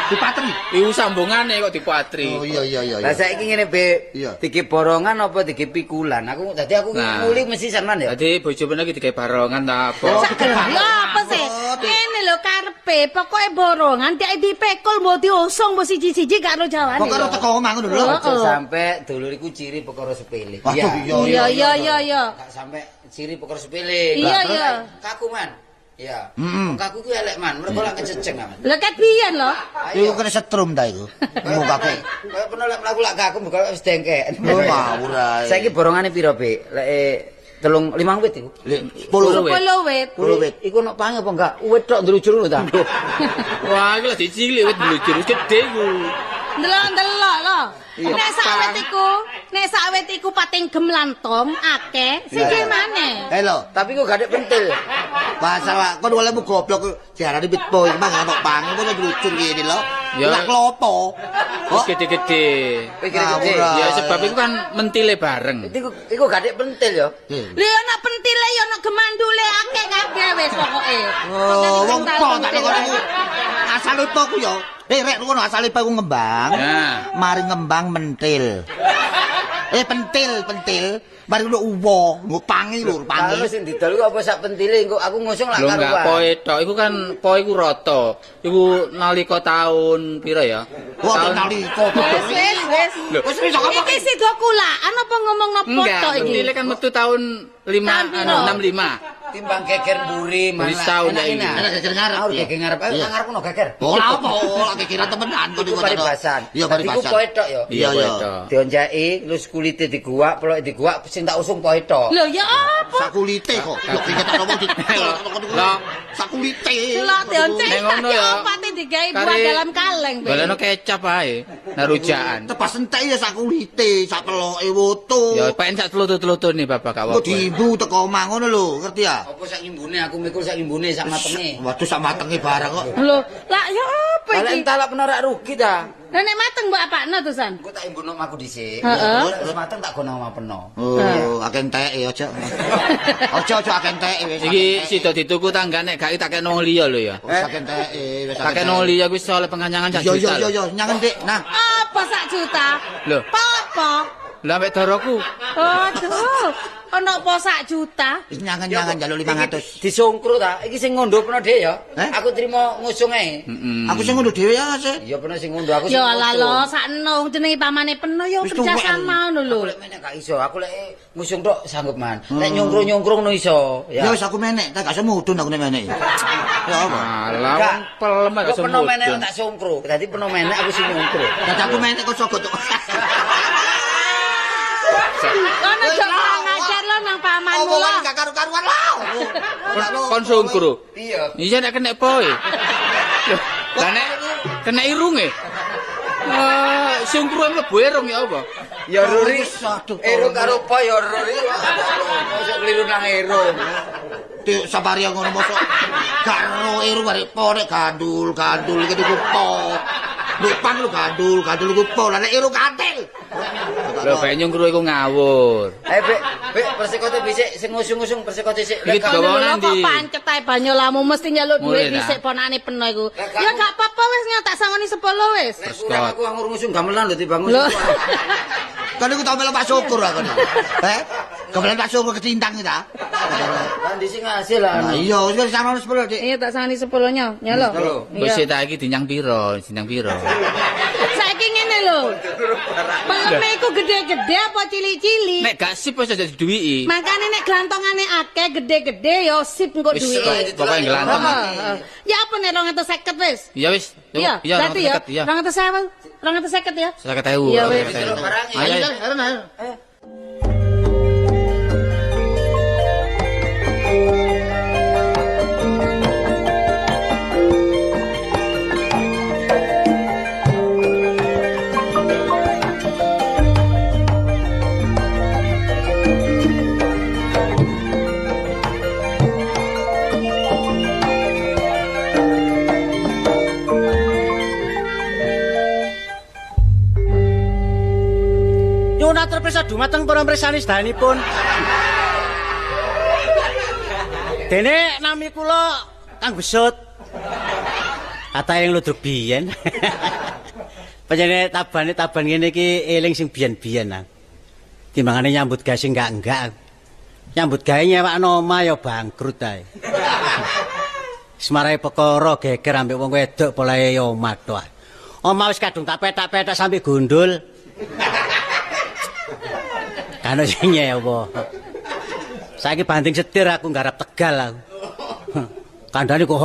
Dipatri. Iku sambungane kok dipatri. Oh iya iya iya. Lah saiki ngene Bek. Dike borongan apa dike pikulan? Aku dadi aku nguli mesti sampean ya. Dadi bojo pene iki dike barongan ta apa? Lha apa sih? Ngene lho karepe, pokoke borongan nek dipekul mbok diosong mbok siji-siji gak ro jawane. Pokoke teko omah ngono lho. Aja sampe dulur iku ciri perkara sepele. Iya iya iya iya. Gak sampe ciri perkara sepele. Iya iya. Kaku man. Iya. Mukaku ku elek man, mergo lak kececeng man. Lha ket biyen lho. Iku kena setrum ta iku. Mukaku. Kaya peno lek mlaku lak kaku buka wis dengkek. Oh ngawur ae. Saiki borongane piro, Bek? Lek 3 5 wit iku. 10 wit. 10 wit. Iku ono pange apa enggak? Wit tok ndlujur ngono ta. Wah, iki lho dicilik wit ndlujur wis gedhe iku. Ndelok-ndelok lho. Nek sak wit iku pating gemlantong akeh, siji maneh. Eh lho, tapi kok gak ada pentil. Masalah kon olehmu goblok diarani wit po iki mah ono pange kok ndlujur ngene lho. Lak klopo. Wis gede-gede. Gede-gede. Ya sebab iku kan mentile bareng. Iku gak ada pentil ya. Lha ono pentile ya ono gemandule akeh kabeh wis pokoke. Oh, wong po tak kono iku. Asale po ku ya. Rek ngono asale po ku ngembang. Mari ngembang mentil. Pentil. Mari ngono uwo, nggo pangi lho, pangi. Kalau sing didol iku apa sak pentile engko aku ngusung lak karuan. Lho enggak poe tok, iku kan poe iku rata. Iku nalika taun pira ya? Wah, nalika. Wis. Wis wis kok iki sida kulaan apa ngomongno poto iki? Pentile kan metu tahun 65. Timbang geger mburi malah. Enak geger ngarep. Aku geger ngarep. Ayo ngarep ono geger. Ora apa, ora gegeran temenan kok iku paribasan. Iya paribasan. Iku poe tok ya. Iya iya. Dionceki terus kulite diguwak, peloke diguwak sing tak usung poe tok. Lho ya apa? Sak kulite kok. Lho iki tak ngomong di. Sak kulite. Lho dionceki ngono ya. Pate digawe buah dalam kaleng. Baleno kecap ae. Nah rujakan. Tebas entek ya sak kulite, sak peloke woto. Ya pengen sak tlutu-tlutune bapak gak apa-apa. Kok diimbu teko omah ngono lho, ngerti ya? Apa sak imbune aku mikul sak imbune sak matenge. Waduh sak matenge barang kok. Lho, lak ya apa iki? Lah entar lak peno rak rugi ta. Lah nek mateng mbok apakno to, San? Engko tak imbuno omahku dhisik. Terus mateng tak gono omah peno. Oh, akeh enteke aja. Aja akeh enteke wis. Iki sida dituku tangga nek gak tak kene wong liya lho ya. Wis akeh enteke wis. Tak kene wong liya kuwi oleh penganyangan sak juta. Yo yo yo nyangen Dik. Nah. Apa sak juta? Lho. Apa? Lah mek doroku. Aduh. Ono apa sak juta? Wis nyangen-nyangen njaluk 500. Disungkruk ta? Iki sing ngondo peno Dik ya. Aku trimo ngusung ae. Aku sing ngondo dhewe ya, Mas. Iya peno sing ngondo aku sing. Ya lah lho, sakno jenenge pamane peno ya kerja sama ngono lho. Aku lek menek gak iso, aku lek ngusung tok sanggup man. Lek nyungkrung-nyungkrung no iso. Ya wis aku menek, tak gak iso mudun aku nek menek. Ya apa? Alah, wong pelem gak iso mudun. Peno menek tak sungkruk. Dadi peno menek aku sing nyungkruk. Dadi aku menek kok sogok tok. Kono jok ngajar lo nang pamanmu lho. Omongan gak karu-karuan lho. Kon sungkruk. Iya. Iya nek kena poe. Lah nek kena irunge. Sungkruke mlebu irung ya apa? Ya ruri. Irung karo po ya ruri. Mosok kliru nang irung. Tik sapari ngono mosok gak ero irung arek po nek gandul-gandul iki tuku po. Lupang lu gandul, gandul iku po, lah nek irung katil. Lho bae nyungkru iku ngawur. Bek, bek persekote dhisik sing ngusung-ngusung persekote sik. Iki digawa nang ndi? Kok pancet ae banyolamu mesti njaluk dhuwit dhisik ponakane peno iku. Ya gak apa-apa wis tak sangoni 10 wis. Nek kurang aku ngurung ngusung gamelan lho timbang. Kan iku tau melu Pak Syukur aku. Heh? Gamelan Pak Syukur kecintang ta. Lah ndisi ngasil lah. Iya, wis sangoni 10, Dik. Iya tak sangoni 10 nya. Nyalo. Wis tak iki dinyang piro? Dinyang piro? Saiki Saiki ngene lho. Peleme iku gede-gede apa cilik-cilik? Nek gak sip wis aja diduwiki. Makane nek glantongane akeh gede-gede ya sip engko duwike. Pokoke glantong. Ya apa nek 250 wis? Ya wis. Iya, berarti ya 200.000. 250 ya? 50.000. Iya wis. Ayo, ayo. Atur pirsa dumateng para mresani sedayanipun. Dene nami kula Kang Besut. Katahe ludruk biyen. Panjenengane tabane taban ngene iki eling sing biyen-biyen. Timbangane nyambut gawe sing enggak-enggak. Nyambut gawe nyewakno omah ya bangkrut ae. Semarae perkara geger ambek wong wedok polahe ya omah tok. Omah wis kadung tak petak-petak sampe gondol. Kan sing nyewa. Saiki banting setir aku nggarap Tegal aku. Kandhane kok.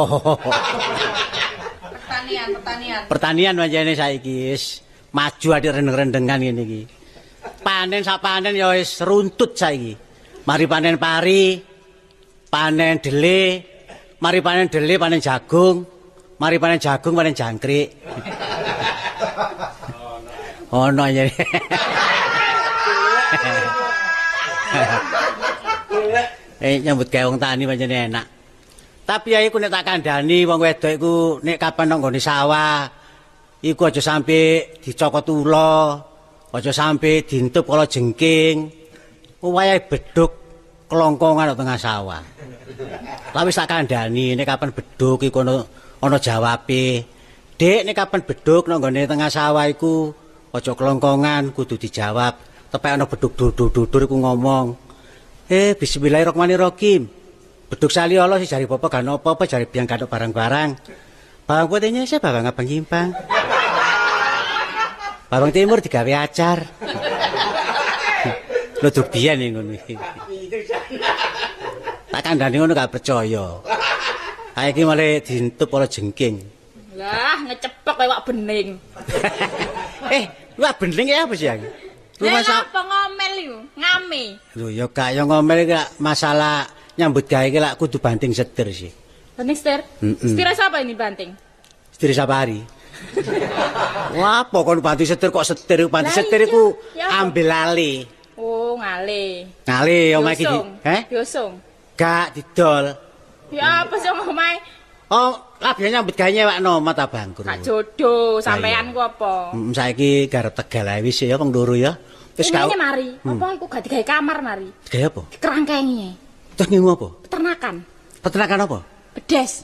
Pertanian, pertanian. Pertanian pancene saiki wis maju adik rendeng-rendengan ngene iki. Panen sak panen ya wis runtut saiki. Mari panen pari, panen dele, mari panen dele panen jagung, mari panen jagung panen jangkrik. Ono ya. Nyambut gawe wong tani pancene enak. Tapi ya iku nek tak kandhani wong wedok iku nek kapan nang nggone sawah iku aja sampe dicokot ula, aja sampe dientup kala jengking. Wayahe beduk klongkongan nang tengah sawah. Lah wis tak kandhani nek kapan beduk iku ana jawabe. Dik nek kapan beduk nang nggone tengah sawah iku aja klongkongan kudu dijawab. Tepek ana beduk dudur-dudur iku ngomong. Bismillahirrahmanirrahim. Beduk sali Allah sih jari bapak gak apa-apa, jari biang gak barang-barang. Bawang putihnya saya bawang abang nyimpang. Bawang timur digawe acar. Lho biyen ngono iki. Tak kandhani ngono gak percaya. Saiki malah dientup karo jengking. Lah ngecepok iwak bening. Iwak bening ya apa sih yang? Lha apa ngomel iku? Ngame. Lho ya gak ya ngomel iki masalah nyambut gawe iki lak kudu banting setir sih. Banting setir? Setir siapa ini banting? Setir Safari. Wah, apa kon banting setir kok setir? Banting setir iku ambil lali. Oh, ngale. Ngale omah iki. Heh? Diosong. Gak didol. Ya apa sih omahe? Oh, lah biyen nyambut gawe nyewakno omah ta bangkrut. Gak jodoh sampean ku apa? Saiki garep Tegal ae wis ya wong loro ya. Wis gak mari. Apa iku gak digawe kamar mari? Digawe apa? Kerangkengi. Terus ngingu apa? Peternakan. Peternakan apa? Bedes.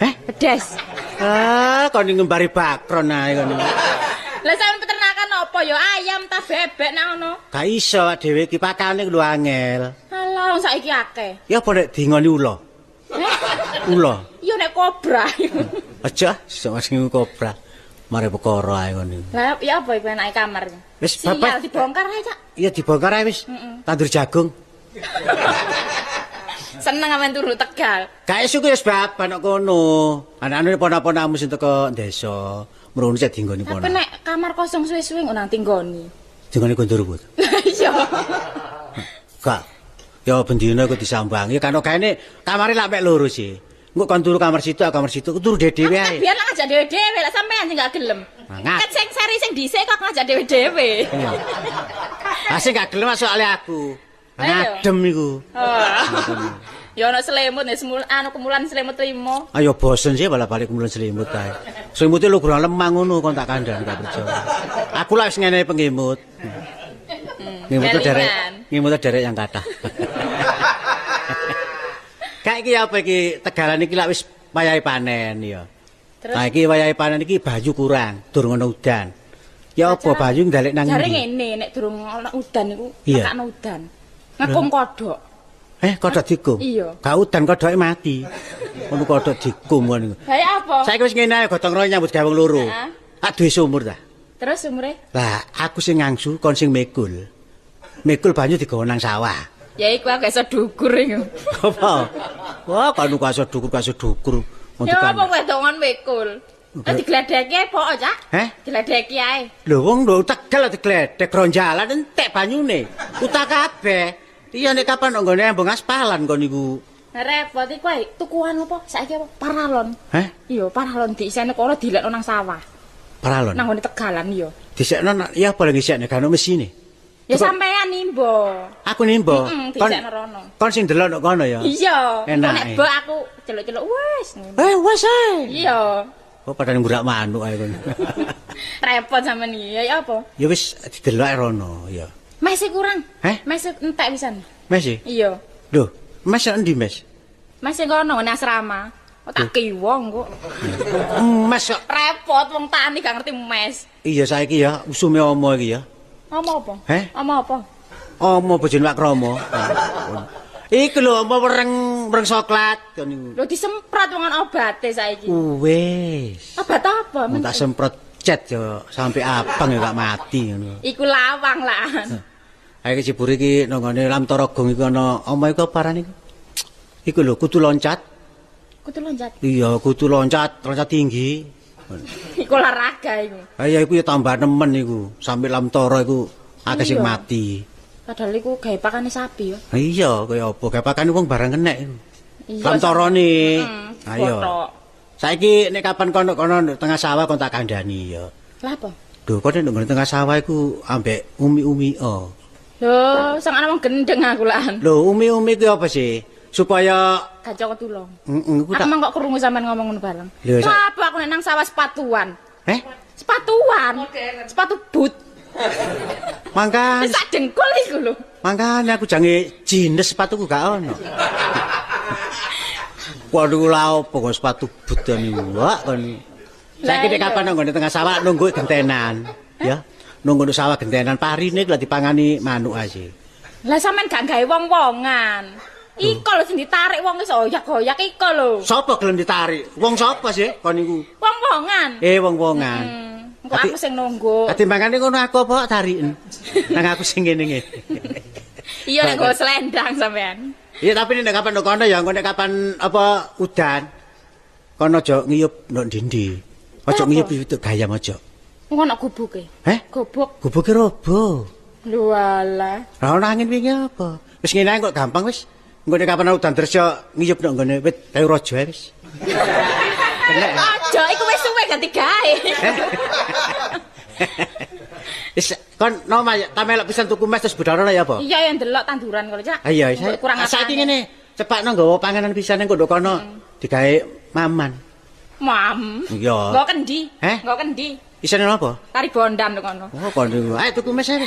Heh? Bedes. Ah, kon ngembari bakron ae kon. Lah sampean peternakan apa ya ayam ta bebek nang ngono? Gak iso dhewe iki pakane lho angel. Alah wong saiki akeh. Ya apa nek dingoni ula? Ula. Iya nek kobra. Aja sing ngingu kobra. Mare perkara ae ngono. Lah ya apa iku enake kamar? Wis bapak dibongkar ae, Cak. Iya dibongkar ae wis. Tandur jagung. Seneng amen turu Tegal. Gak iso ku wis bapak nek kono. Anake pona-ponamu sing teko desa, mrono cek dinggoni pona. Tapi nek kamar kosong suwe-suwe kok nang tinggoni. Dinggoni gondoro, Bu. Iya. Gak. Ya bendina iku disambangi kan gaene kamare lak mek loro sih. Engko kon turu kamar situ, kamar situ, turu dhewe ae. Biar lak ngajak dhewe-dhewe, lak sampean sing gak gelem. Ket sing seri sing dhisik kok ngajak dhewe-dhewe. Iya. Ah sing gak gelem soalé aku. Adem iku. Ya ana selimut nek anu kemulan selimut 5. Ayo bosen sih balik-balik kemulan selimut ae. Selimute lho kurang lemah ngono kon tak kandhani gak percaya. Aku lak wis ngene pengimut. Ngimut derek yang kathah. Kayak iki apa iki Tegalan iki lak wis wayahe panen ya. Nah iki wayahe panen iki banyu kurang, durung ana udan. Ya apa banyu ndalek nang ndi? Jare ngene nek durung ana udan iku tekakno udan. Ngekum kodhok. Kodhok dikum? Iya. Gak udan kodhoke mati. Ngono kodhok dikum ngono. Lah ya apa? Saiki wis ngene ae gotong royong nyambut gawe wong loro. Tak duwe sumur ta. Terus sumure? Lah, aku sing ngangsu kon sing mikul. Mikul banyu digawa nang sawah. Ya iku aku iso dukur iku. Apa? Wah, kon kok iso dukur, Ya apa wedok ngon mikul? Lah digledeki ae pok, Cak. Heh? Digledeki ae. Lho wong nduk Tegal digledek gronjalan entek banyune. Utah kabeh. Iya nek kapan nggone embong aspalan kon niku. Repot iku ae tukuan apa? Saiki apa? Paralon. Heh? Iya, paralon diisene kono dilekno nang sawah. Paralon. Nang nggone Tegalan iya. Disekno ya apa lho ngisekne gak ono mesine. Ya sampean nimbo. Aku nimbo. Heeh, disekno rono. Kon sing delok nduk kono ya. Iya. Nek mbok aku celuk-celuk wis. Wis ae. Iya. Oh, padahal ngurak manuk ae kon. Repot sampean iki. Ya apa? Ya wis didelok rono ya. Mes kurang. Heh? Mes entek pisan. Mes e? Iya. Lho, mes endi mes? Mes sing kono ngene asrama. Oh, tak kiwong kok. Mes kok repot wong tani gak ngerti mes. Iya saiki ya usume omo iki ya. Omo apa? Heh? Omo apa? Omo bojone Pak Kromo. Iku lho omo wereng soklat kon niku. Lho disemprot wong ana obate saiki. Wis. Obat apa? Tak semprot cat yo sampai abang ya gak mati ngono. Iku lawang lah. Ayo ciburi iki nang nggone Lamtoro Gong iku ana omo iku apa arane iku? Iku lho kutu loncat. Kutu loncat? Iya, kutu loncat, loncat tinggi. Iku olahraga iku. Ha iya iku ya tambah nemen iku, sampe Lamtoro iku akeh sing mati. Padahal iku gawe pakane sapi ya. Iya, kaya apa gawe pakane wong barang kenek iku. Lamtorone. Ayo. Saiki nek kapan kono kono tengah sawah kon tak kandhani ya. Lah apa? Lho, kon nek tengah sawah iku ambek umi-umi oh. Lho, sang ana wong gendeng aku lan. Lho, umi-umi ku apa sih? Supaya gak cocok tulung. Heeh, iku tak. Aku mang kok krungu sampean ngomong ngono bareng. Lha apa aku nek nang sawah sepatuan? Heh? Sepatuan. Sepatu boot. Mangkane sak dengkul iku lho. Mangkane aku jange jenis sepatuku gak ono. Waduh lha opo kok sepatu boot niku. Wah kon. Saiki nek kapan nang nggone tengah sawah nunggu gentenan, ya. Nunggu nduk sawah gentenan parine lho dipangani manuk ae. Lah sampean gak gawe wong-wongan. Iko lho sing ditarik wong wis oyak-oyak iko lho. Sapa gelem ditarik? Wong sapa sih kon niku? Wong-wongan. Wong-wongan. Engko aku sing nunggu. Katimbangane ngono aku apa tariken. Nang aku sing ngene-ngene. Iya nek nggo selendang sampean. Iya tapi nek kapan nduk kono ya engko nek kapan apa udan. Kono aja ngiyup nduk ndi-ndi. Aja ngiyup itu gayam aja. Engko ana gubuke. Heh? Gubuk. Gubuke robo. Lho alah. Lah ana angin wingi apa? Wis ngene ae kok gampang wis. Engko nek kapan udan terus yo ngiyup nduk nggone wit kayu raja ae wis. Kena. Aja iku wis suwe ganti gawe. Wis kon no ta melok pisan tuku mes terus budal rono ya apa? Iya yang ndelok tanduran kono, Cak. Iya, kurang saiki ngene, cepakno nggawa panganan pisan engko nduk kono digawe maman. Mam. Iya. Nggo kendi? Nggo kendi. Isene napa? Tari bondan nduk kono. Oh, kono iku. Ayo tuku mes ae.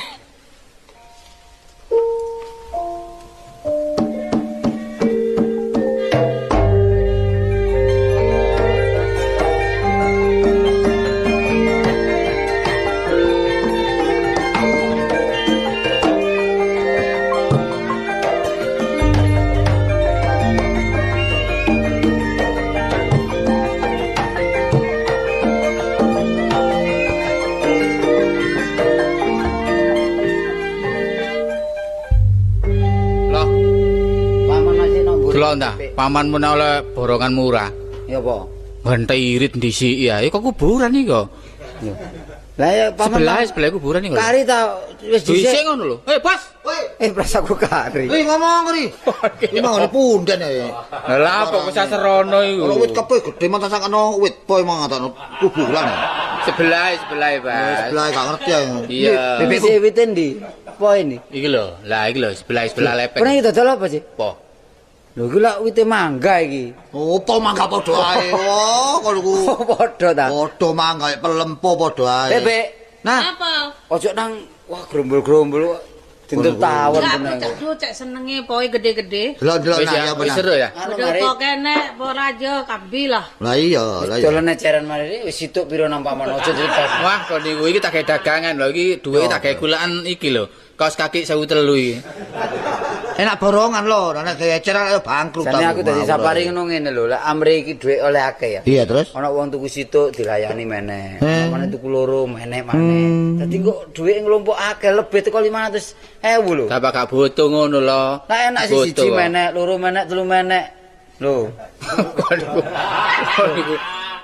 Pamanmu nek oleh borongan murah. Ya apa? Gente irit ndisiki ya. Kok kuburan iki kok. Lah ya paman sebelah kuburan iki. Kari ta wis dhisik ngono lho. Eh, Bos. Eh, pras aku kari. Wih ngomong kri. Iki mang ngene punden ya. Lah apa kok saserono iku. Kalau wit kepe gedhe mang tasakno wit po mang ngono kuburan. Sebelah, Pak. Sebelah gak ngerti aku. Iya. BBC wit endi? Po ini. Iki lho. Lah iki lho sebelah lepek. Kono iki dodol apa sih? Po. Lho iki lak wite mangga iki. Opo mangga padha ae. Oh, kono ku. Padha ta. Padha mangga pelempo padha ae. Bebek. Nah. Apa? Ojo nang wah grombol-grombol dinten tawon tenan. Aku cek senenge poe gede-gede. Delok-delok nah ya wis seru ya. Gede kene po raja kambi lah. Lah iya, lah iya. Dolane ceren mari wis situk pira nang paman ojo cerita. Wah, kon niku iki tak gawe dagangan lho iki duwe tak gawe gulaan iki lho. Kaos kaki 1003 iki. Enak borongan lho, nek gecer ayo bangkrut. Jane aku dadi Sapari ngono ngene lho, lek amre iki dhuwit oleh akeh ya. Iya, terus ana wong tuku situk dilayani meneh. Ana tuku loro meneh maneh. Dadi kok dhuwit nglumpuk akeh lebih teko 500.000 lho. Gak gak butuh ngono lho. Lah enak sih siji menek, loro menek, telu menek. Lho.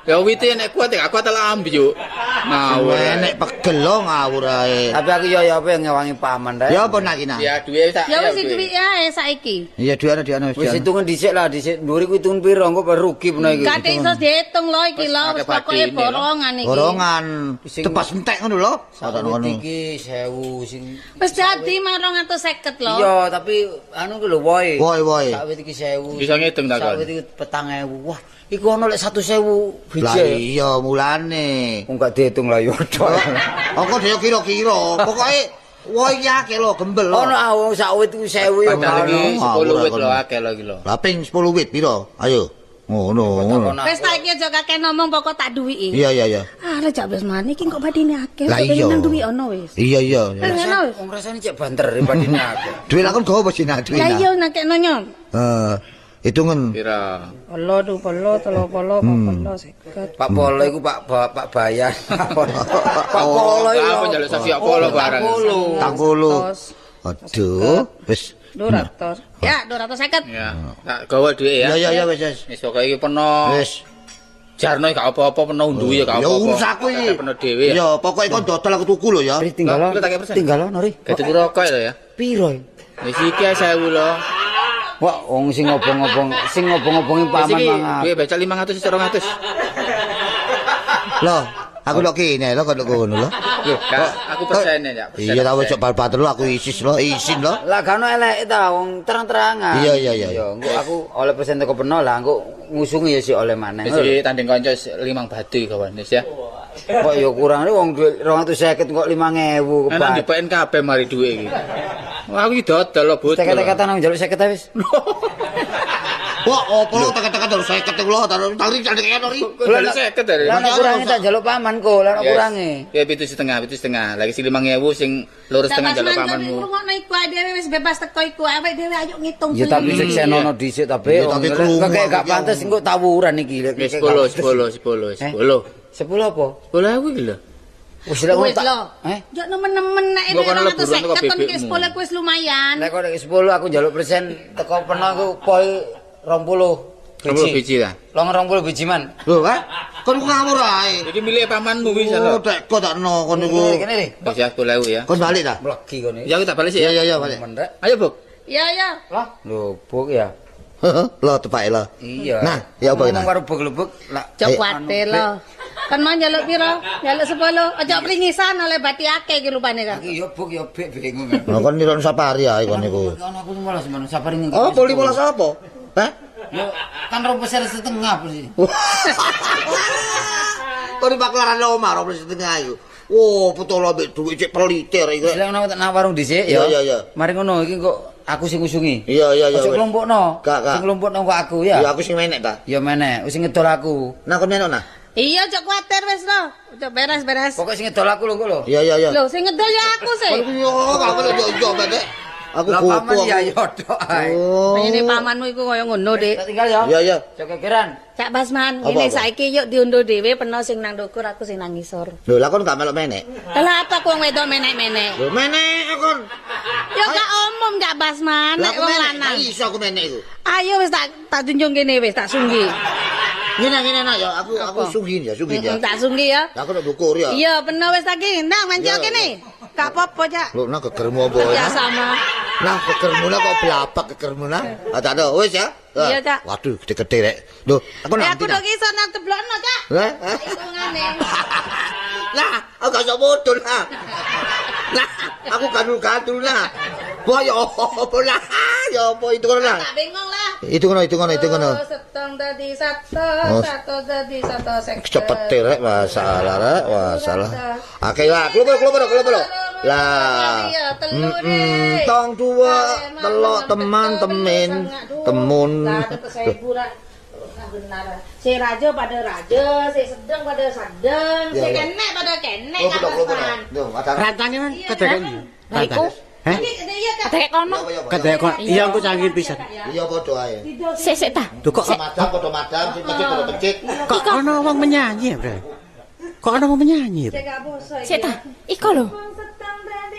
Ya wite nek kuat ya kuat lah ambyuk. Ngawur. Nek pegel lho ngawur ae. Tapi aku ya ya apa yang ngewangi paman rek. Ya apa nak iki nak? Ya duwe sak. Ya wis duwe ae saiki. Iya duwe ana duwe ana wis. Wis hitungan dhisik lah dhisik dhuwur iku hitungan piro engko rugi peno iki. Gak iso diitung lho iki lho wis pokoke borongan iki. Borongan. Tebas entek ngono lho. Ngono iki 1000 sing wis dadi 250 lho. Iya, tapi anu ku lho woe. Woe-woe. Sak wit iki 1000. Bisa ngitung ta kon. Sak wit iki 4000. Wah, iku ana lek 1000 biji. Lah iya mulane. Wong gak diitung lah yo tok. Aku dhewe kira-kira, pokoke woe iki akeh lho gembel lho. Ono ah wong sak wit iku 1000 yo. Padahal iki 10 wit lho akeh lho iki lho. Lah ping 10 wit piro? Ayo. Ngono ngono. Wis ta iki aja kakek ngomong pokok tak duwiki. Iya iya iya. Ah lha jak wis mani iki kok badine akeh. Pengen nang duwi ono wis. Iya iya. Wong rasane cek banter badine akeh. Duit lakon gowo apa sih nak duit? Lah iya nakekno nyom. Heeh. Hitungan. Pira? Polo, du polo, telo polo, polo, 50. Pak Polo iku Pak Pak Bayan. Pak Polo iku. Apa njaluk saksi Pak Polo barang. Tang polo. Aduh, wis 200. Ya, 250. Ya, tak gawa dhuwit ya. Ya ya ya wis wis. Wis pokoke iki peno. Wis. Jarno gak apa-apa peno unduhi ya gak Ya apa-apa. urus aku iki. Peno dhewe ya. Ya pokoke kon dodol aku tuku lho ya. Tinggal. Tinggal Nori. Gak tuku rokok lho ya. Piro? Wis iki 1000 lho. Wah, wong sing ngobong-ngobong, sing ngobong-ngobongi paman mangan. Duwe becak 500 200. Loh, aku lho kene lho kok ngono lho. Lho, aku persene ya. Iya ta wis bal-bal aku isis lho, isin lho. Lah gak ono eleke ta wong terang-terangan. Iya iya iya. Ya engko aku oleh pesen teko peno lah engko ngusungi ya sik oleh maneh. Wis tanding kanca 5 batu kawan wis ya. Kok ya kurang wong dhuwit 250 kok 5000 kebat. Nang dipeken kabeh mari dhuwit iki. Wah aku iki dodol lho bot. Teka-teka nang njaluk 50 wis. Wah, opo lho teka-teka njaluk 50 lho, tarik tarik ori. Njaluk 50 dari. Lah nek kurange tak njaluk paman kok, lah nek kurange. Ya 7,5, 7,5. Lagi sing 5000 sing 2,5 njaluk pamanmu. Ngrungokno iku dhewe wis bebas teko iku, awake dhewe ayo ngitung. Ya tapi seksenono dhisik ta be. Kok gak pantes engko tawuran iki. 10 10 10 10. 10 apa? 10.000 iki lho. Wis lek wis lho. Njok nemen-nemen nek 250 kon iki 10 wis lumayan. Nek kok 10 aku njaluk persen teko peno aku poi 20 biji. 20 biji ta? Long 20 biji man. Lho, Pak. Kon ku ngawur ae. Iki milik pamanmu wis lho. Oh, teko takno kon niku. Kene wis ya 10.000 ya. Kon balik ta? Mlegi kon iki. Ya aku tak balik sih ya. Iya iya balik. Ayo, Buk. Iya iya. Lah, lho, Buk ya. Lho tepake lho. Iya. Nah, ya apa ngomong karo Buk lho, Buk. Lah cok kuwate lho. Kan mau njaluk piro? Njaluk 10. Aja pringisan oleh bati akeh iki rupane kan. Iki yo Buk yo bek bingung. Lah kon niron Sapari ae kon niku. Kon aku 15 men Sapari ngene. Oh, 15 apa? Hah? Yo kan 2,5 sih. Kon bakalan omah 2,5 iku. Wo, petolo ambek dhuwit cek pelite rek iki. Lah ngono tak nang warung dhisik ya. Iya iya. Mari ngono iki kok aku sing ngusungi. Iya iya iya. Aja klompokno. Sing klompokno kok aku ya. Iya aku sing menek ta. Ya menek, sing ngedol aku. Nah kon menek nah. Iya, aja kuwatir wis lho. Aja beres-beres. Pokoke sing ngedol aku lho kok lho. Iya iya iya. Lho sing ngedol ya aku sih. Kon yo aku lho yo menek. Aku gopo. Ya yo tok ae. Ngene pamanmu iku kaya ngono, Dik. Tak tinggal ya. Iya iya. Aja kegeran. Cak Basman, ngene saiki yuk diunduh dhewe peno sing nang ndukur aku sing nang ngisor. Lho lah kon gak melok menek. Lah apa aku wong wedok menek-menek? Lho menek kon. Ya gak omong Cak Basman, nek wong lanang. Iso aku menek iku. Ayo wis tak junjung kene wis tak sunggi. Ngene ngene ya aku sunggi ya, sunggi ya. Tak sunggi ya. Lah aku nek ndukur ya. Iya, peno wis tak iki. Ndang manco kene. Gak apa-apa, Cak. Lho nah gegermu apa ya? Sama. Nah gegermu lah kok blapak gegermu nah. Ah tak ada wis ya. Iya, Cak. Waduh gede-gede rek. Lho, aku nang. Aku ndok iso nang teblokno, Cak. Lah, hitungane. Lah, aku gak iso mudun lah. Lah, aku gandul-gandul lah. Wah, ya apa lah? Ya apa itu kono lah. Tak bingung lah. Itu kono, itu kono, itu kono. Setong dadi satu, satu dadi satu seket. Cepet rek, masalah rek, masalah. Akeh lah, keluar. Lah. Tong dua, telok teman temen, temun. Si raja pada raja, si sedang pada sedang, si kenek pada kenek. Rantangnya kan kedakan. Lah iku Heh? Kadek kono. Kadek kono. Iya engko canggih pisan. Iya padha ae. Sik sik ta. Lho kok madam padha madam, sing pecit padha pecit. Kok ana wong menyanyi, Bre? Kok ana wong menyanyi? Sik ta. Iko lho.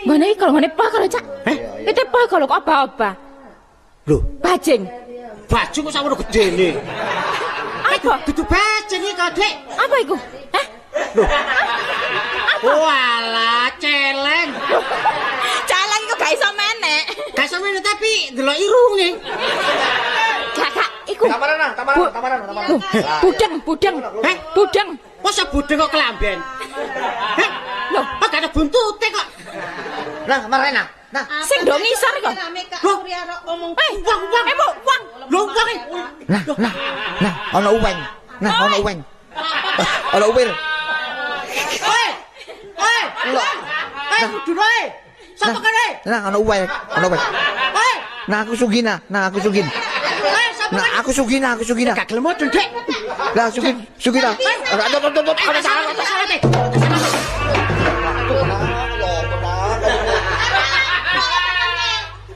Ngene iko lho, ngene pa karo Cak. Heh? Wite pa karo kok obah-obah. Lho, bajing. Bajing kok sakmono gedene. Apa? Dudu bajing iki kok, Dik. Apa iku? Hah? Lho. Walah, celeng. Celeng iku gak iso menek. Gak iso menek tapi ndelok irunge. Gak, gak, iku. Tamaran, tamaran, tamaran, tamaran. Budeng, budeng. Heh, budeng. Masa budeng kok kelamben? Heh? Lho, kok gak ada buntute kok. Nah, marena. Nah, sing do ngisor kok. Lho, ngomong wong, wong. Wong. Lho, wong. Nah, nah, nah, ana uweng. Nah, ana uweng. Ana uwil. Oi! Oi! Oi, kudu ae. Sapa kene? Nah, ana uweng, ana uweng. Oi! Nah, aku Sugina, nah aku Sugin. Oi, sapa Nah, aku Sugina, aku Sugina. Gak gelem mudun, Dik. Lah, Sugin, Sugina. Ora ada ada salah, ada salah, Dik.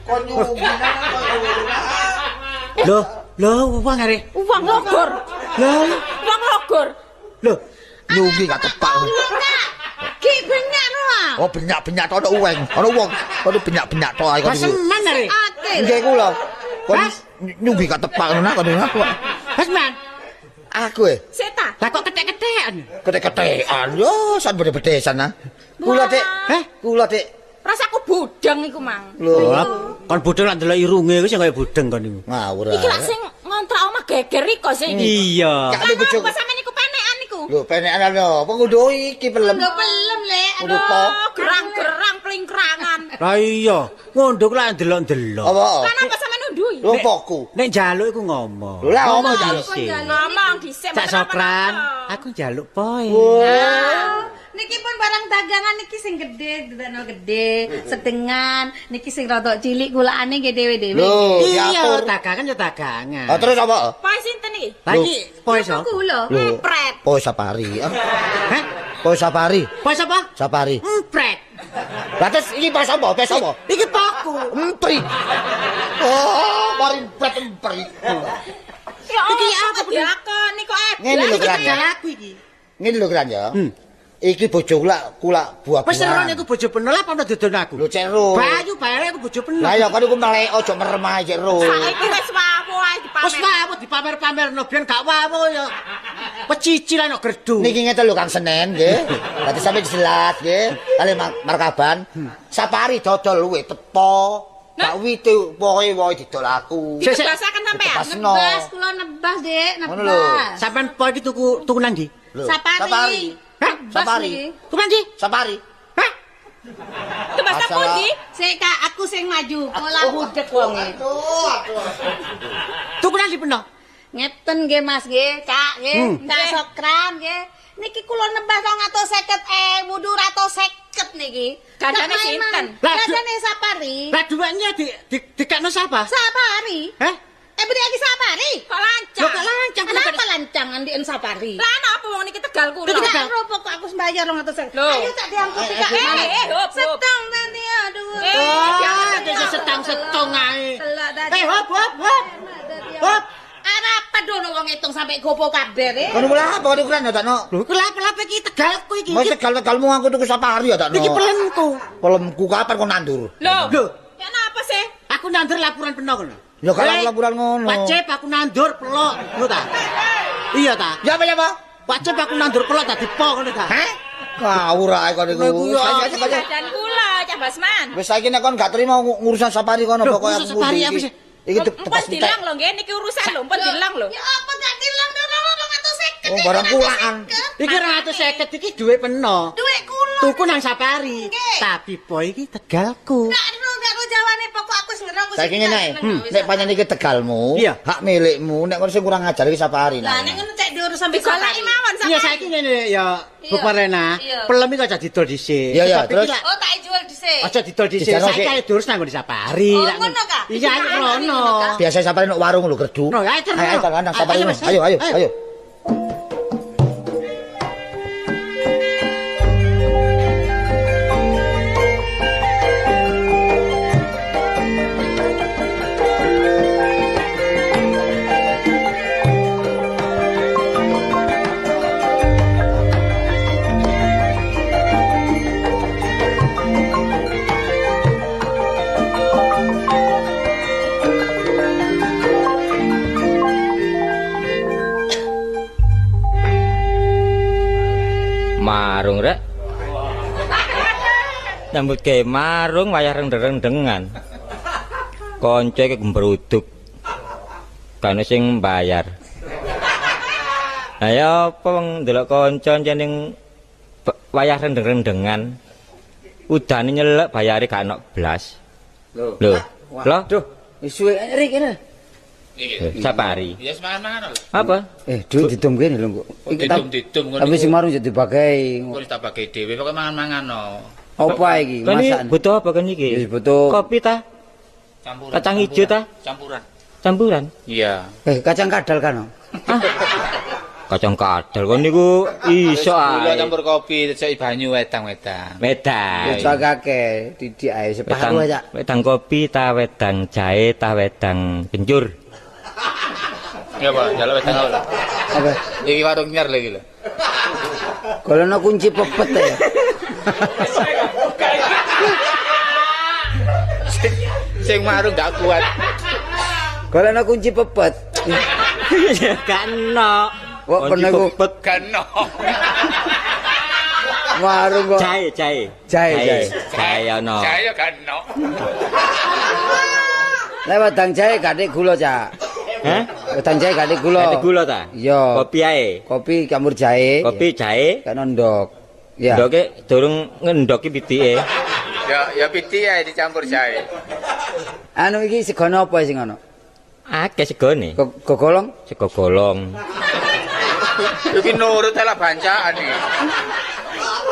Kon nyugina. Lho, lho, wong arek. Wong logor. Lho, wong logor. Lho, nyugi gak tepak. Ki benyak no. Oh, benyak-benyak tok ana uweng, ana wong. Kono benyak-benyak tok ae kono. Paseman arek. Nggih kula. Kon nyugi gak tepak ngono kono aku. Basman. Aku e. Seta. Lah kok ketek-ketekan? Ketek-ketekan yo, san bede-bedesan ah. Kula, Dik. Heh, kula, Dik. Rasaku budeng iku, Mang. Lho, kon budeng lak ndelok irunge iku sing kaya budeng kon niku. Ngawur. Iki lak sing ngontrak omah geger iko sing iki. Iya. Gak bojo. Apa sampean iku penekan iku? Lho, penekan lho, apa ngondo iki pelem. Lho pelem, Lek. Aduh, gerang-gerang plingkrangan. Lah iya, ngondo ku lak ndelok-ndelok. Apa? Lan apa sampean nundui? Lho poku. Nek njaluk iku ngomong. Lho lah ngomong njaluk. Ngomong dhisik. Cak Sokran, aku njaluk poe. Niki pun barang dagangan niki sing gede, dudakno gede, sedengan, niki sing rada cilik gulaane nggih dhewe-dhewe. Lho, iya, dagangan ya dagangan. Ah terus apa? Poe sinten iki? Lah iki poe sapa? Kula. Empret. Poe Sapari. Heh? Poe Sapari. Poe sapa? Sapari. Empret. Lah terus iki poe sapa? Poe sapa? Iki poku. Empri. Oh, mari empret empri. Ya iki apa diakoni kok Ngene lho Iki aku iki. Ngene lho Kran ya. Iki bojo kula kula buah-buahan. Wis ero niku bojo penuh lah apa dodon aku. Lho cek ero. Bayu bae aku bojo penuh. Lah ya kon iku melek aja merem ae cek ero. Saiki wis wawu ae dipamer. Wis wawu dipamer-pamerno biyen gak wawu ya. Pecicilan kok gerdu. Niki ngeten lho Kang Senen nggih. Dadi sampe jelas nggih. Kali markaban. Sapari dodol luwe tepo. Gak wite pokoke wohe didol aku. Ditebasaken sampean. Nebas kula nebas, Dik, nebas. Sampean po iki tuku tuku nang ndi? Sapari. Hah? Sapari. Tuku nang ndi? Sapari. Hah? Tebas nang pundi? Sik Kak, aku sing maju. Kula budek wonge. Tuku nang ndi peno? Ngeten nggih Mas nggih, Kak nggih. Kak Sokran nggih. Niki kula nebas 250.000, 250 niki. Gandane sinten? Gandane Sapari. Lah duweknya di dikekno sapa? Sapari. Heh? Beri lagi Sapari. Kok lancang? Lho kok lancang? Kenapa lancang andien Sapari? Lah ana apa wong niki Tegal kula? Tegal opo kok aku sembayar 250. Ayo tak diangkut Kak. Hop. Setong tadi aduh. Oh, setong-setong ae. Hop hop hop. Hop. Arep dono wong ngitung sampe gopo kabeh. Kono kula apa kono kula Takno? Lho iku lap-lap iki Tegalku iki. Mas Tegal-tegalmu aku tuku Sapari ya Takno. Iki pelemku. Pelemku kapan kon nandur? Lho. Lho, ya napa sih? Aku nandur laporan peno kono. Lho kalau laporan ngono. Wajib aku nandur pelok, ngono ta? Iya ta? Ya apa ya apa? Wajib aku nandur pelok dadi po ngono ta? Heh? Ngawur ae kon iku. Badan kula, Cah Basman. Wis saiki nek kon gak terima ngurusan Sapari kono pokoke aku Sapari iki tebas dilang lho nggih niki urusan lho, pun dilang lho. Ya apa gak dilang 250. Oh, barang kulaan. Iki 250 iki dhuwit peno. Dhuwit kula. Tuku nang Sapari. Tapi po iki Tegalku. Gak ero jawane pokok aku wis ngerong wis. Saiki ngene ae. Nek pancen iki Tegalmu, hak milikmu, nek kon sing kurang ajar iki Sapari. Lah nek ngono cek diurus sampe Sapari mawon Sapari. Iya saiki ngene ya Bu Parena, pelem iki aja didol dhisik. Iya terus. Oh tak jual dhisik. Aja didol dhisik. Saiki ayo diurus nang nggon Sapari. Oh ngono ka? Iya rono. Biasa Sapari nang warung lho gerdu. Ayo nang Sapari. Ayo ayo ayo. Marung rek. Nyambut gawe marung wayah rendeng-rendengan. Kanca iki gembruduk. Kan sing mbayar. Lah ya apa wong ndelok kanca ning wayah rendeng-rendengan. Udane nyelek bayare gak ono blas. Lho. Lho. Waduh, wis suwe ri kene. Sapari. Ya semangan-mangan lho. Apa? Duit didum kene lho kok. Didum-didum ngono. Tapi sing marung yo dibagai. Kok tak bagi dhewe pokoke mangan-mangan no. Apa iki masakan? Butuh apa kan iki? Ya butuh kopi ta? Campuran. Kacang ijo ta? Campuran. Campuran? Iya. Kacang kadal kan? Kacang kadal kon niku iso ae. Gula campur kopi, dicek banyu wedang-wedang. Wedang. Wis akeh, titik ae separuh aja. Wedang kopi ta wedang jahe ta wedang kencur. Ya, Pak, jaluk wedang apa? Apa? Iki warung nyar lho iki lho. Golekno kunci pepet ya. Sing marung gak kuat. Golekno kunci pepet. Gak ono. Kok pernah ku pepet gak ono. Warung kok. Jahe, jahe. Jahe, jahe ono. Jahe gak ono. Lek wedang jahe gak nek gula, Cak. Hah? Wedang jahe gak nek gula. Gak nek gula ta? Iya. Kopi ae. Kopi campur jahe. Kopi jahe. Gak ndok. Ya. Ndoke durung ngendoki pitike. Ya, ya pitik ae dicampur jahe. Anu iki segone apa sing ono? Akeh segone. Gogolong? Sego golong. Iki nurut lah bancaan iki.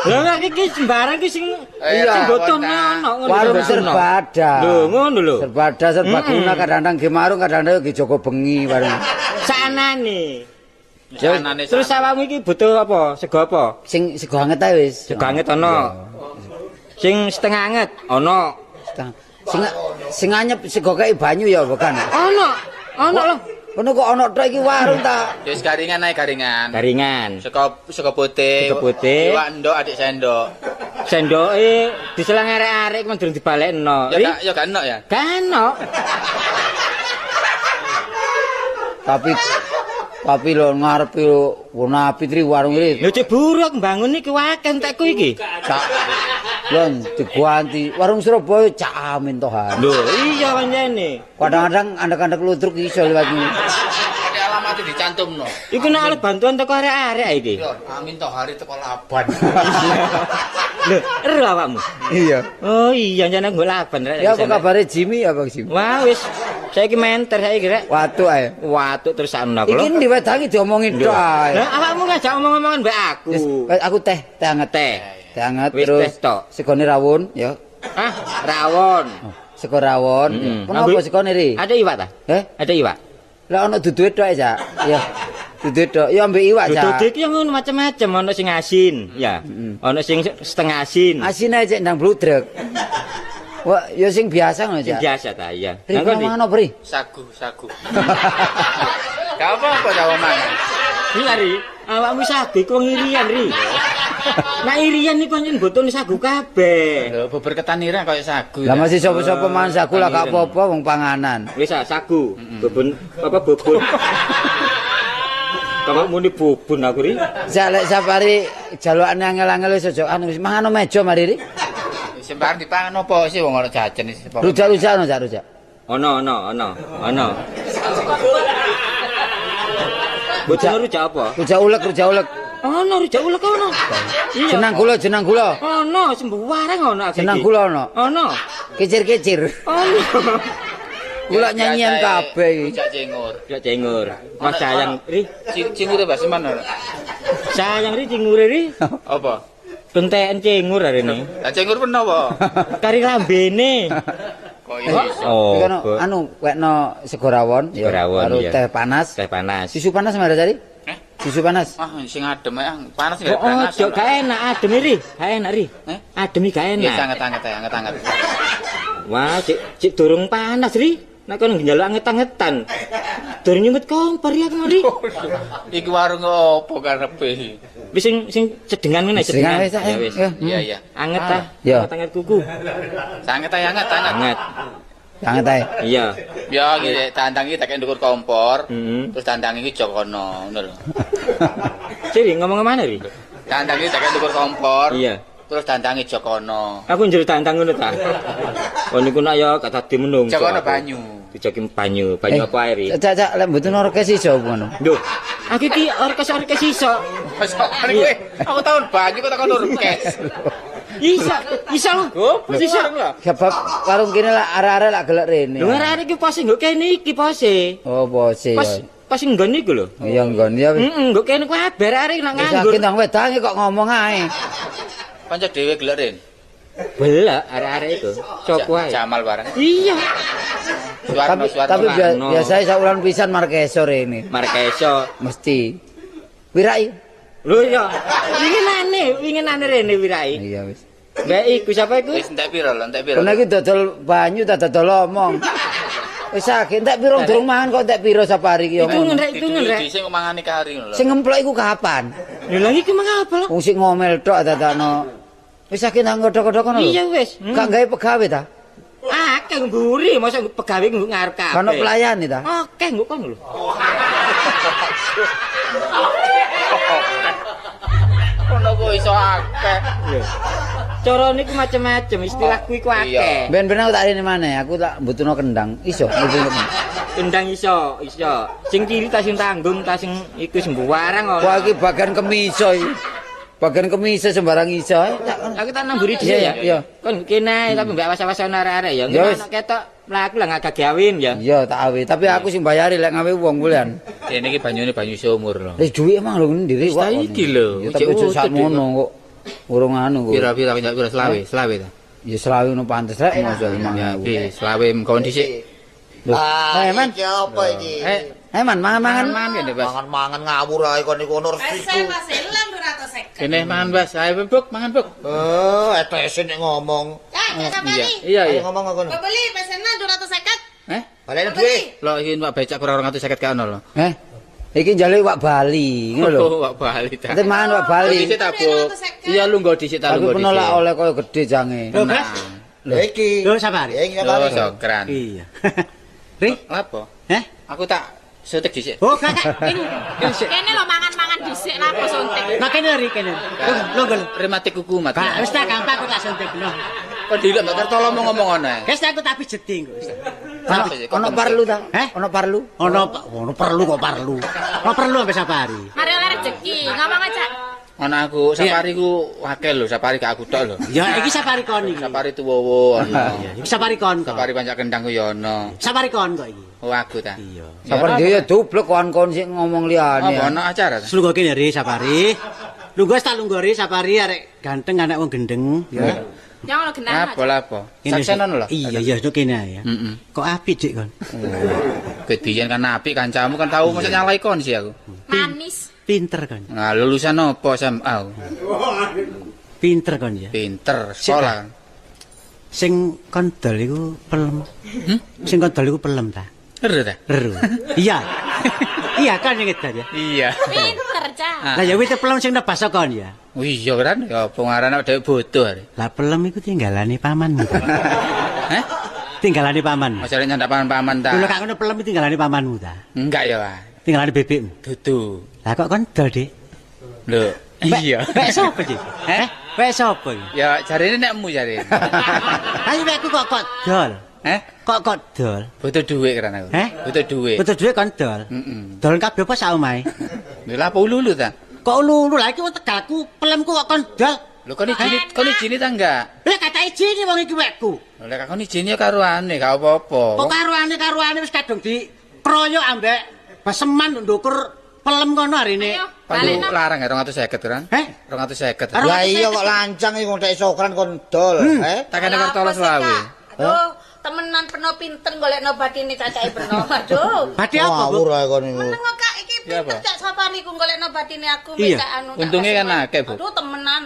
Lah iki sembarang iki sing iya butuh ono. Warung serba ada. Lho ngono lho. Serba ada serba guna kadang-kadang ge marung kadang-kadang ge jaga bengi warung. Sanane. Terus awakmu iki butuh apa? Sego apa? Sing sego anget ae wis. Sego anget ono. Sing setengah anget ono. Sing sing anyep sego kei banyu ya bukan. Ono. Ono lho. Ngono kok ono tok iki warung ta? Ya wis garingan ae garingan. Garingan. Sego putih. Sego putih. Iwak ndok adik sendok. Sendoke diselang arek-arek men durung dibalekno. Ya gak ono ya? Gak ono. Tapi lho ngarepe wong Fitri warung iki. Lho cek buruk mbangun iki akeh entekku iki. Cak. Lon diganti warung Surabaya cak amin toh. Lho iya pancene. Kadang-kadang anak-anak ludruk iso liwat ngene. Ada alamat dicantumno. Iku nek oleh bantuan teko arek-arek iki. Lho, amin toh hari teko laban. Lho, ero awakmu. Iya. Oh iya jane nggo laban rek. Ya apa kabare Jimmy apa Jimmy? Wah wis saiki menter saiki rek. Watuk ae. Watuk terus sakno aku lho. Iki diwedangi diomongin tok ae. Lah awakmu ngajak omong-omongan mbek aku. Aku teh anget. Teh. Teh anget terus segone rawon ya. Ah, rawon. Sego rawon. Kenapa segone ri? Ada iwak ta? Ada iwak. Lah ono duduhe tok ya, Cak. Ya. Duduhe tok. Ya ambek iwak, Cak. Duduhe iki ngono macem-macem, ono sing asin, ya. Ono sing setengah asin. Asin ae cek ndang bludrek. Wah, ya sing biasa ngono, Cak. Sing biasa ta, iya. Ri mangan apa, Ri? Sagu, sagu. Gak apa-apa jawa mangan. Iki Ri, awakmu sagu iku wong irian, Ri. Nah irian iku pancen botone sagu kabeh. Lho, bubur ketan ireng koyo sagu. Lah masih sapa-sapa mangan sagu lah gak apa-apa wong panganan. Wis sagu, bubun apa bubun. Kamu muni bubun aku ri. Sak lek safari jalukane angel-angel wis aja anu wis mangan meja mari ri. Sembarang dipangan apa sih wong ora jajan wis. Rujak-rujak ono cak rujak. Ono ono ono ono. Bocah rujak apa? Rujak ulek, rujak ulek. Ono rujak ulek ono. Jenang gula, jenang gula. Ono sembarang ono. Jenang gula ono. Ono. Kicir-kicir. Ono. Kula nyanyian kabeh iki. Rujak cingur. Rujak cingur. Mas sayang ri. Cingure basiman ora? Sayang ri cingure ri. Apa? Benteken cingur arene. Lah cingur pun apa? Kari lambene. Kok iso. Oh, anu wekno sego rawon karo teh panas. Teh panas. Susu panas mari cari? Susu panas. Ah, sing adem ae, panas enggak panas. Oh, gak enak adem ri. Gak enak ri. Adem iki gak enak. Wis anget-anget ae, anget-anget. Wah, cik durung panas ri. Nek kono njaluk anget-angetan. Durung nyumet kompor ya aku ri. Iki warung opo karepe? Wis sing sedengan ngene, sedengan. Ya wis. Iya, iya. Anget ta? Anget-anget kuku. Anget ae, anget, anget. Anget. Anget ae. Iya. Ya iki tandang iki tak ndukur kompor, terus tandang iki jokono, ngono lho. Ciri ngomong mana ri? Dandange tak tukur kompor. Iya. Terus dandange Jokono. Aku njero dandang ngono ta. Oh niku nak ya gak dadi menungso. Jokono banyu. Dijoki banyu, banyu apa air? Cak cak lek mboten orkes iso ngono. Lho, aku iki orkes-orkes iso. Kowe aku tahun banyu kok takon orkes. Iso, iso. Iso. Sebab warung kene lak arek-arek lak gelek rene. Lho arek-arek iki pose nggo kene iki pose. Oh, pose. Pas nggon iku lho. Iya nggon ya. Heeh, nggo kene kabeh arek lak nganggur. Wis nang wedange kok ngomong ae. Kanca dhewe gelek ren. Belak arek-arek iku. Cok wae. Jamal bareng. Iya. Tapi biasanya saulan pisan Markeso rene. Markeso mesti. Wirai. Lho iya. Winginane rene Wirai. Iya wis. Mbak iku sapa iku? Wis entek piro lho, entek piro. Kono iki dodol banyu ta dodol omong. Wis akeh entek piro durung mangan kok entek piro Sapari iki. Iku ngenrek, iku ngenrek. Sing mangane kari ngono lho. Sing ngemplok iku kapan? Lho lha iki mangapa lho? Wong sing ngomel tok dadakno. Wis akeh nang godhok-godhok kono lho. Iya wis. Gak gawe pegawe ta? Akeh mburi, mosok pegawe nggo ngarep kabeh. Kono pelayane ta? Akeh nggo kono lho. Kono kok iso akeh. Lho. Cara niku macem-macem, istilahku iku akeh. Ben-ben aku tak rene maneh, aku tak mbutuhno kendang. Iso mbutuhno. Kendang iso, iso. Sing cilik ta sing tanggung ta sing iku sembarang ngono. Wah iki bagian kemiso iki. Bagian kemiso sembarang iso. Aku tak nang mburi dhisik ya. Iya. Kon kene tapi mbak awas-awas ana arek-arek ya. Nek ketok mlaku lah ngagak gawin ya. Iya tak awe, tapi aku sing bayari lek ngawe wong kulian. Kene iki banyune banyu sumur lho. Wis dhuwit emang lho ndiri kok. Iki lho. Tapi ojo sakmono kok. Urung anu kok. Pira-pira pira selawe, selawe ta. Ya selawe ngono pantes rek mosok 5000. Ya selawe mengkon dhisik. Eh man, iki apa iki? Eh man, mangan-mangan. Mangan kene, Bas. Mangan-mangan ngawur ae kon iku ono resiku. Mas ilang 250. Kene mangan, Bas. Ayo Buk, mangan, Buk. Oh, etese nek ngomong. Iya, iya, iya. Ngomong kono. Pembeli pesenan 250. Eh? Balekno dhuwit. Lho iki numpak becak kurang 250 gak ono lho. Eh? Iki njaluk wak Bali, ngono lho. Oh, wak Bali ta. Ate mangan wak Bali. Dhisik ta, Bu. Iya lungguh dhisik ta lungguh dhisik. Tapi penolak oleh koyo gedhe jange. Lho, Mas. Lho iki. Lho Sapari. Iki Lho Sokran. Iya. Ri, apa? Heh? Aku tak suntik dhisik. Oh, kakak. Kene lho mangan-mangan dhisik lapo suntik. Nah kene ri kene. Lho lho rematik kuku mat. Pak, wis tak gampang aku tak suntikno. Kok dilek Mbak Kartolo ngomong ngono ae. Wis aku tak pijeti engko. Ono parlu ta? Ono parlu? Ono perlu kok parlu. Ono perlu sampe Sapari. Mari oleh rezeki, ngomong aja. Ono aku Sapari ku akeh lho, Sapari gak aku tok lho. Ya iki Sapari kon iki. Sapari tuwowo ono. Iya, iki Sapari kon kok. Sapari pancak kendang ku ya ono. Sapari kon kok iki. Oh aku ta. Iya. Sapari dhewe ya dublek kon-kon sing ngomong liyane. Apa ono acara ta? Lungguh kene ri Sapari. Lungguh tak lungguh ri Sapari arek ganteng anak wong gendeng ya. Ya ngono genah. Apa lha apa? Saksenono lho. Iya iya itu kene ya. Kok apik Dik kon? Kediyen kan apik kancamu kan tau mosok nyalai kon sih aku. Manis. Pinter kon. Nah, lulusan apa SMA? Pinter kon ya. Pinter sekolah. Sing kon dol iku pelem. Sing kon dol iku pelem ta? Ero ta? Ero. Iya. Iya kan sing edan ya. Iya. Pinter cah. Lah ya wis pelem sing nebas kon ya. Oh iya kan ya apa ngaran awake dhewe bodoh are. Lah pelem iku tinggalane pamanmu. Heh? Tinggalane paman. Masalah nyandak paman-paman ta. Lho kak ngono pelem tinggalane pamanmu ta? Enggak ya, Pak. Tinggalane bebekmu. Dudu. Lah kok kon dol, Dik? Lho, iya. Wek sapa iki? Heh? Wek sapa iki? Ya jarene nekmu jarene. Ayo wekku kok kok dol. Heh? Kok kok dol? Butuh dhuwit kan aku. Heh? Butuh dhuwit. Butuh dhuwit kon dol. Heeh. Dol kabeh apa sak omahe? Lha apa ulu-ulu ta? Kok ulu-ulu lha iki wong Tegalku, pelemku kok kon dol. Lho kon izini ta enggak? Lah kata izini wong iki wekku. Lho lek kon izini ya karuane, gak apa-apa. Kok karuane wis kadung dikroyok ambek baseman ndukur pelem kono arine. Pandu larang ya 250 kan? Heh? 250. Lah iya kok lancang iki wong tek sokran kon dol, eh? Tak kene Kartolo selawe. Aduh, temenan peno pinter golekno batine cacake peno. Aduh. Bati apa, Bu? Ngawur ae kon iku. Meneng kok Kak iki pinter cak Sapari ku golekno batine aku Iya. minta anu. Untunge kan akeh, Bu. Aduh, temenan.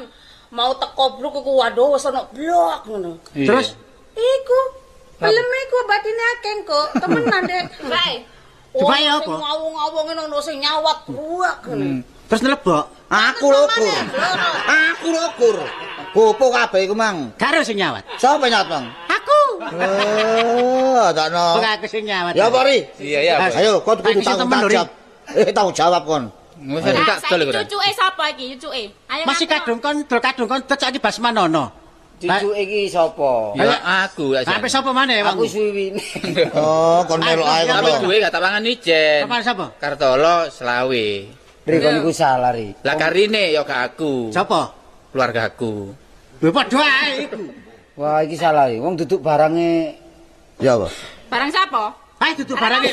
Mau teko bluk iku waduh wis ono blok ngono. Terus iku pelem iku batine akeh kok, temenan Dek. Bae. Coba ya apa? Ngawung-ngawung ngono sing nyawat buak ngono. Terus nelebok. Aku lho kur. Aku lho kur. Gopo kabeh iku mang. Karo sing nyawat. Sapa nyawat, Mang? Aku. Eh, takno. Kok aku sing nyawat. Ya apa, Ri? Iya, iya. Ayo kon kudu tanggung jawab. Tanggung jawab kon. Wis tak dol iku. Cucuke sapa iki? Cucuke. Ayo masih kadung kon dol kadung kon dol saiki Basman ono. Cucuke iki sapa? Ya aku. Sampe sapa maneh Aku suwiwine. Oh, kon melok ae kon. Tapi duwe gak tak pangan ijen. Apa sapa? Kartolo selawe. Ri kon iku salah ri. Lah karine ya gak aku. Sapa? Keluargaku. Lho padha ae iku. Wah, iki salah iki. Wong duduk barange ya apa? Barang sapa? Ayo duduk barange.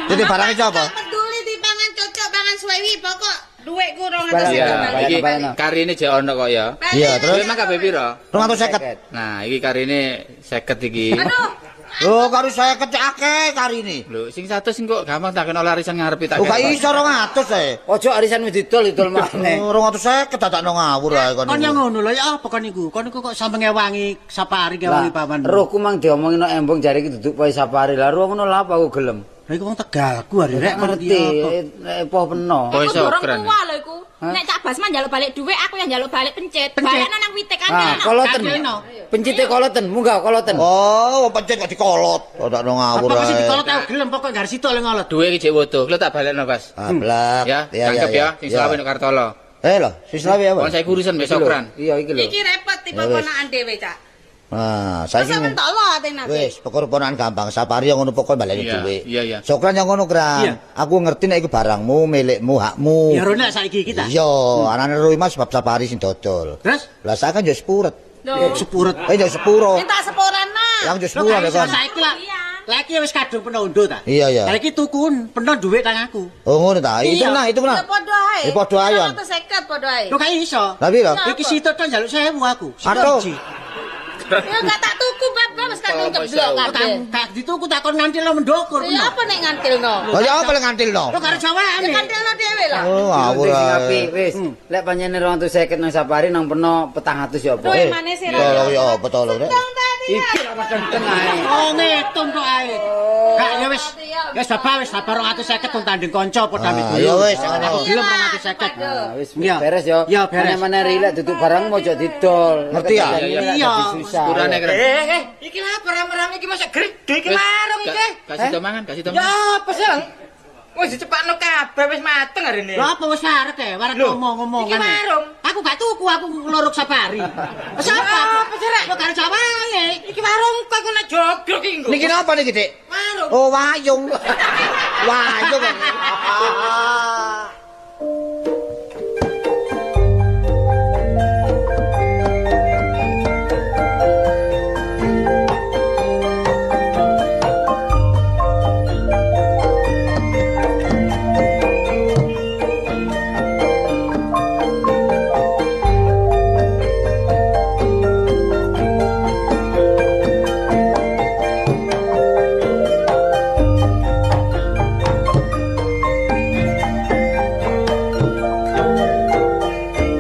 Duduk barange sapa? Peduli dipangan cocok pangan suwewi pokok dhuwitku 250. Iya, iki karine jek ono kok ya. Iya, terus emang kabeh piro? 250. Nah, iki karine 50 iki. Aduh. Lho, karo 50 akeh karine. Lho, sing 100 sing kok gampang tak kena arisan ngarepe tak. Oh, gak iso 200 ae. Ojo arisan wis didol didol maneh. 250 dadakno ngawur ae kon. Kon yo ngono lho, ya apa kon iku? Kon iku kok sampe ngewangi Sapari ngewangi paman. Rohku mang diomongi no embong jare iki duduk poe Sapari. Lah roh ngono lha apa aku gelem. Lah iku wong Tegalku hari rek ngerti epoh peno. Poe sokran. Lho iku. Nek Cak Basman njaluk balik dhuwit, aku yang njaluk balik pencit. Balekno nang wite kan. Koloten. Pencite koloten, munggah koloten. Oh, pencit kok dikolot. Ora ngawur ae. Apa sing dikolot aku gelem pokok gak sitok le ngolot. Dhuwit iki jek wutuh, lho tak balekno, Bas. Ablak. Ya, cangkep ya, sing selawe nek Kartolo. Eh lho, sing selawe apa? Kon saiki urusan mbek Sokran. Iya iki lho. Iki repot tipe ponakan dhewe, Cak. Nah, saiki wis perkara ponakan gampang. Sapari yang ngono pokoke baleni dhuwit. Iya, iya. Sokran yang ngono, Kran. Aku ngerti nek iku barangmu, milikmu, hakmu. Ya rene saiki iki ta. Iya, anane Rui Mas sebab Sapari sing dodol. Terus? Lah saiki kan yo sepuret. Sepuret. Eh yo sepuro. Minta sepuran nah. Lah yo sepuro lho kon. Saiki lah. Lah iki wis kadung penondo ta. Iya, iya. Lah iki tukun peno dhuwit nang aku. Oh ngono ta. Hitung nah, hitung nah. Ya padha ae. Ya padha ae. 150 padha ae. Lho gak iso. Lah piro? Iki sitok tok njaluk 1000 aku. Aduh. Ya gak tak tuku bapak wis kadung ceblok kabeh. Gak dituku takon ngantilno mendokur. Ya apa nek ngantilno? Lah ya apa nek ngantilno? Lho karo jawane. Ya ngantilno dhewe lah. Oh ngawur ae. Wis, lek panjenengan 250 nang Sapari nang peno 400 ya apa? Luwe maneh sira. Tolong ya apa tolong rek. Iki ora pedeng ae. Oh ngitung tok ae. Gak ya wis. Wis bapak wis sabar 250 wong tanding kanca padha ambek. Ya wis aku gelem 250. Wis beres ya. Mana-mana rilek duduk barang ojo didol. Ngerti ya? Iya. Sepurane keren. Iki lha apa rame-rame iki mosok gede iki warung iki. Kasih to mangan, kasih to mangan. Ya apa sih, Lang? Wis dicepakno kabeh wis mateng arene. Lha apa wis wareg e? Wareg ngomong-ngomongan. Iki warung. Aku gak tuku, aku nglorok Sapari. Sapa? Apa sih rek? Lho karo jawane. Iki warung kok aku nek jogrok iki nggo. Niki napa niki, Dik? Warung. Oh, wayung. Wayung.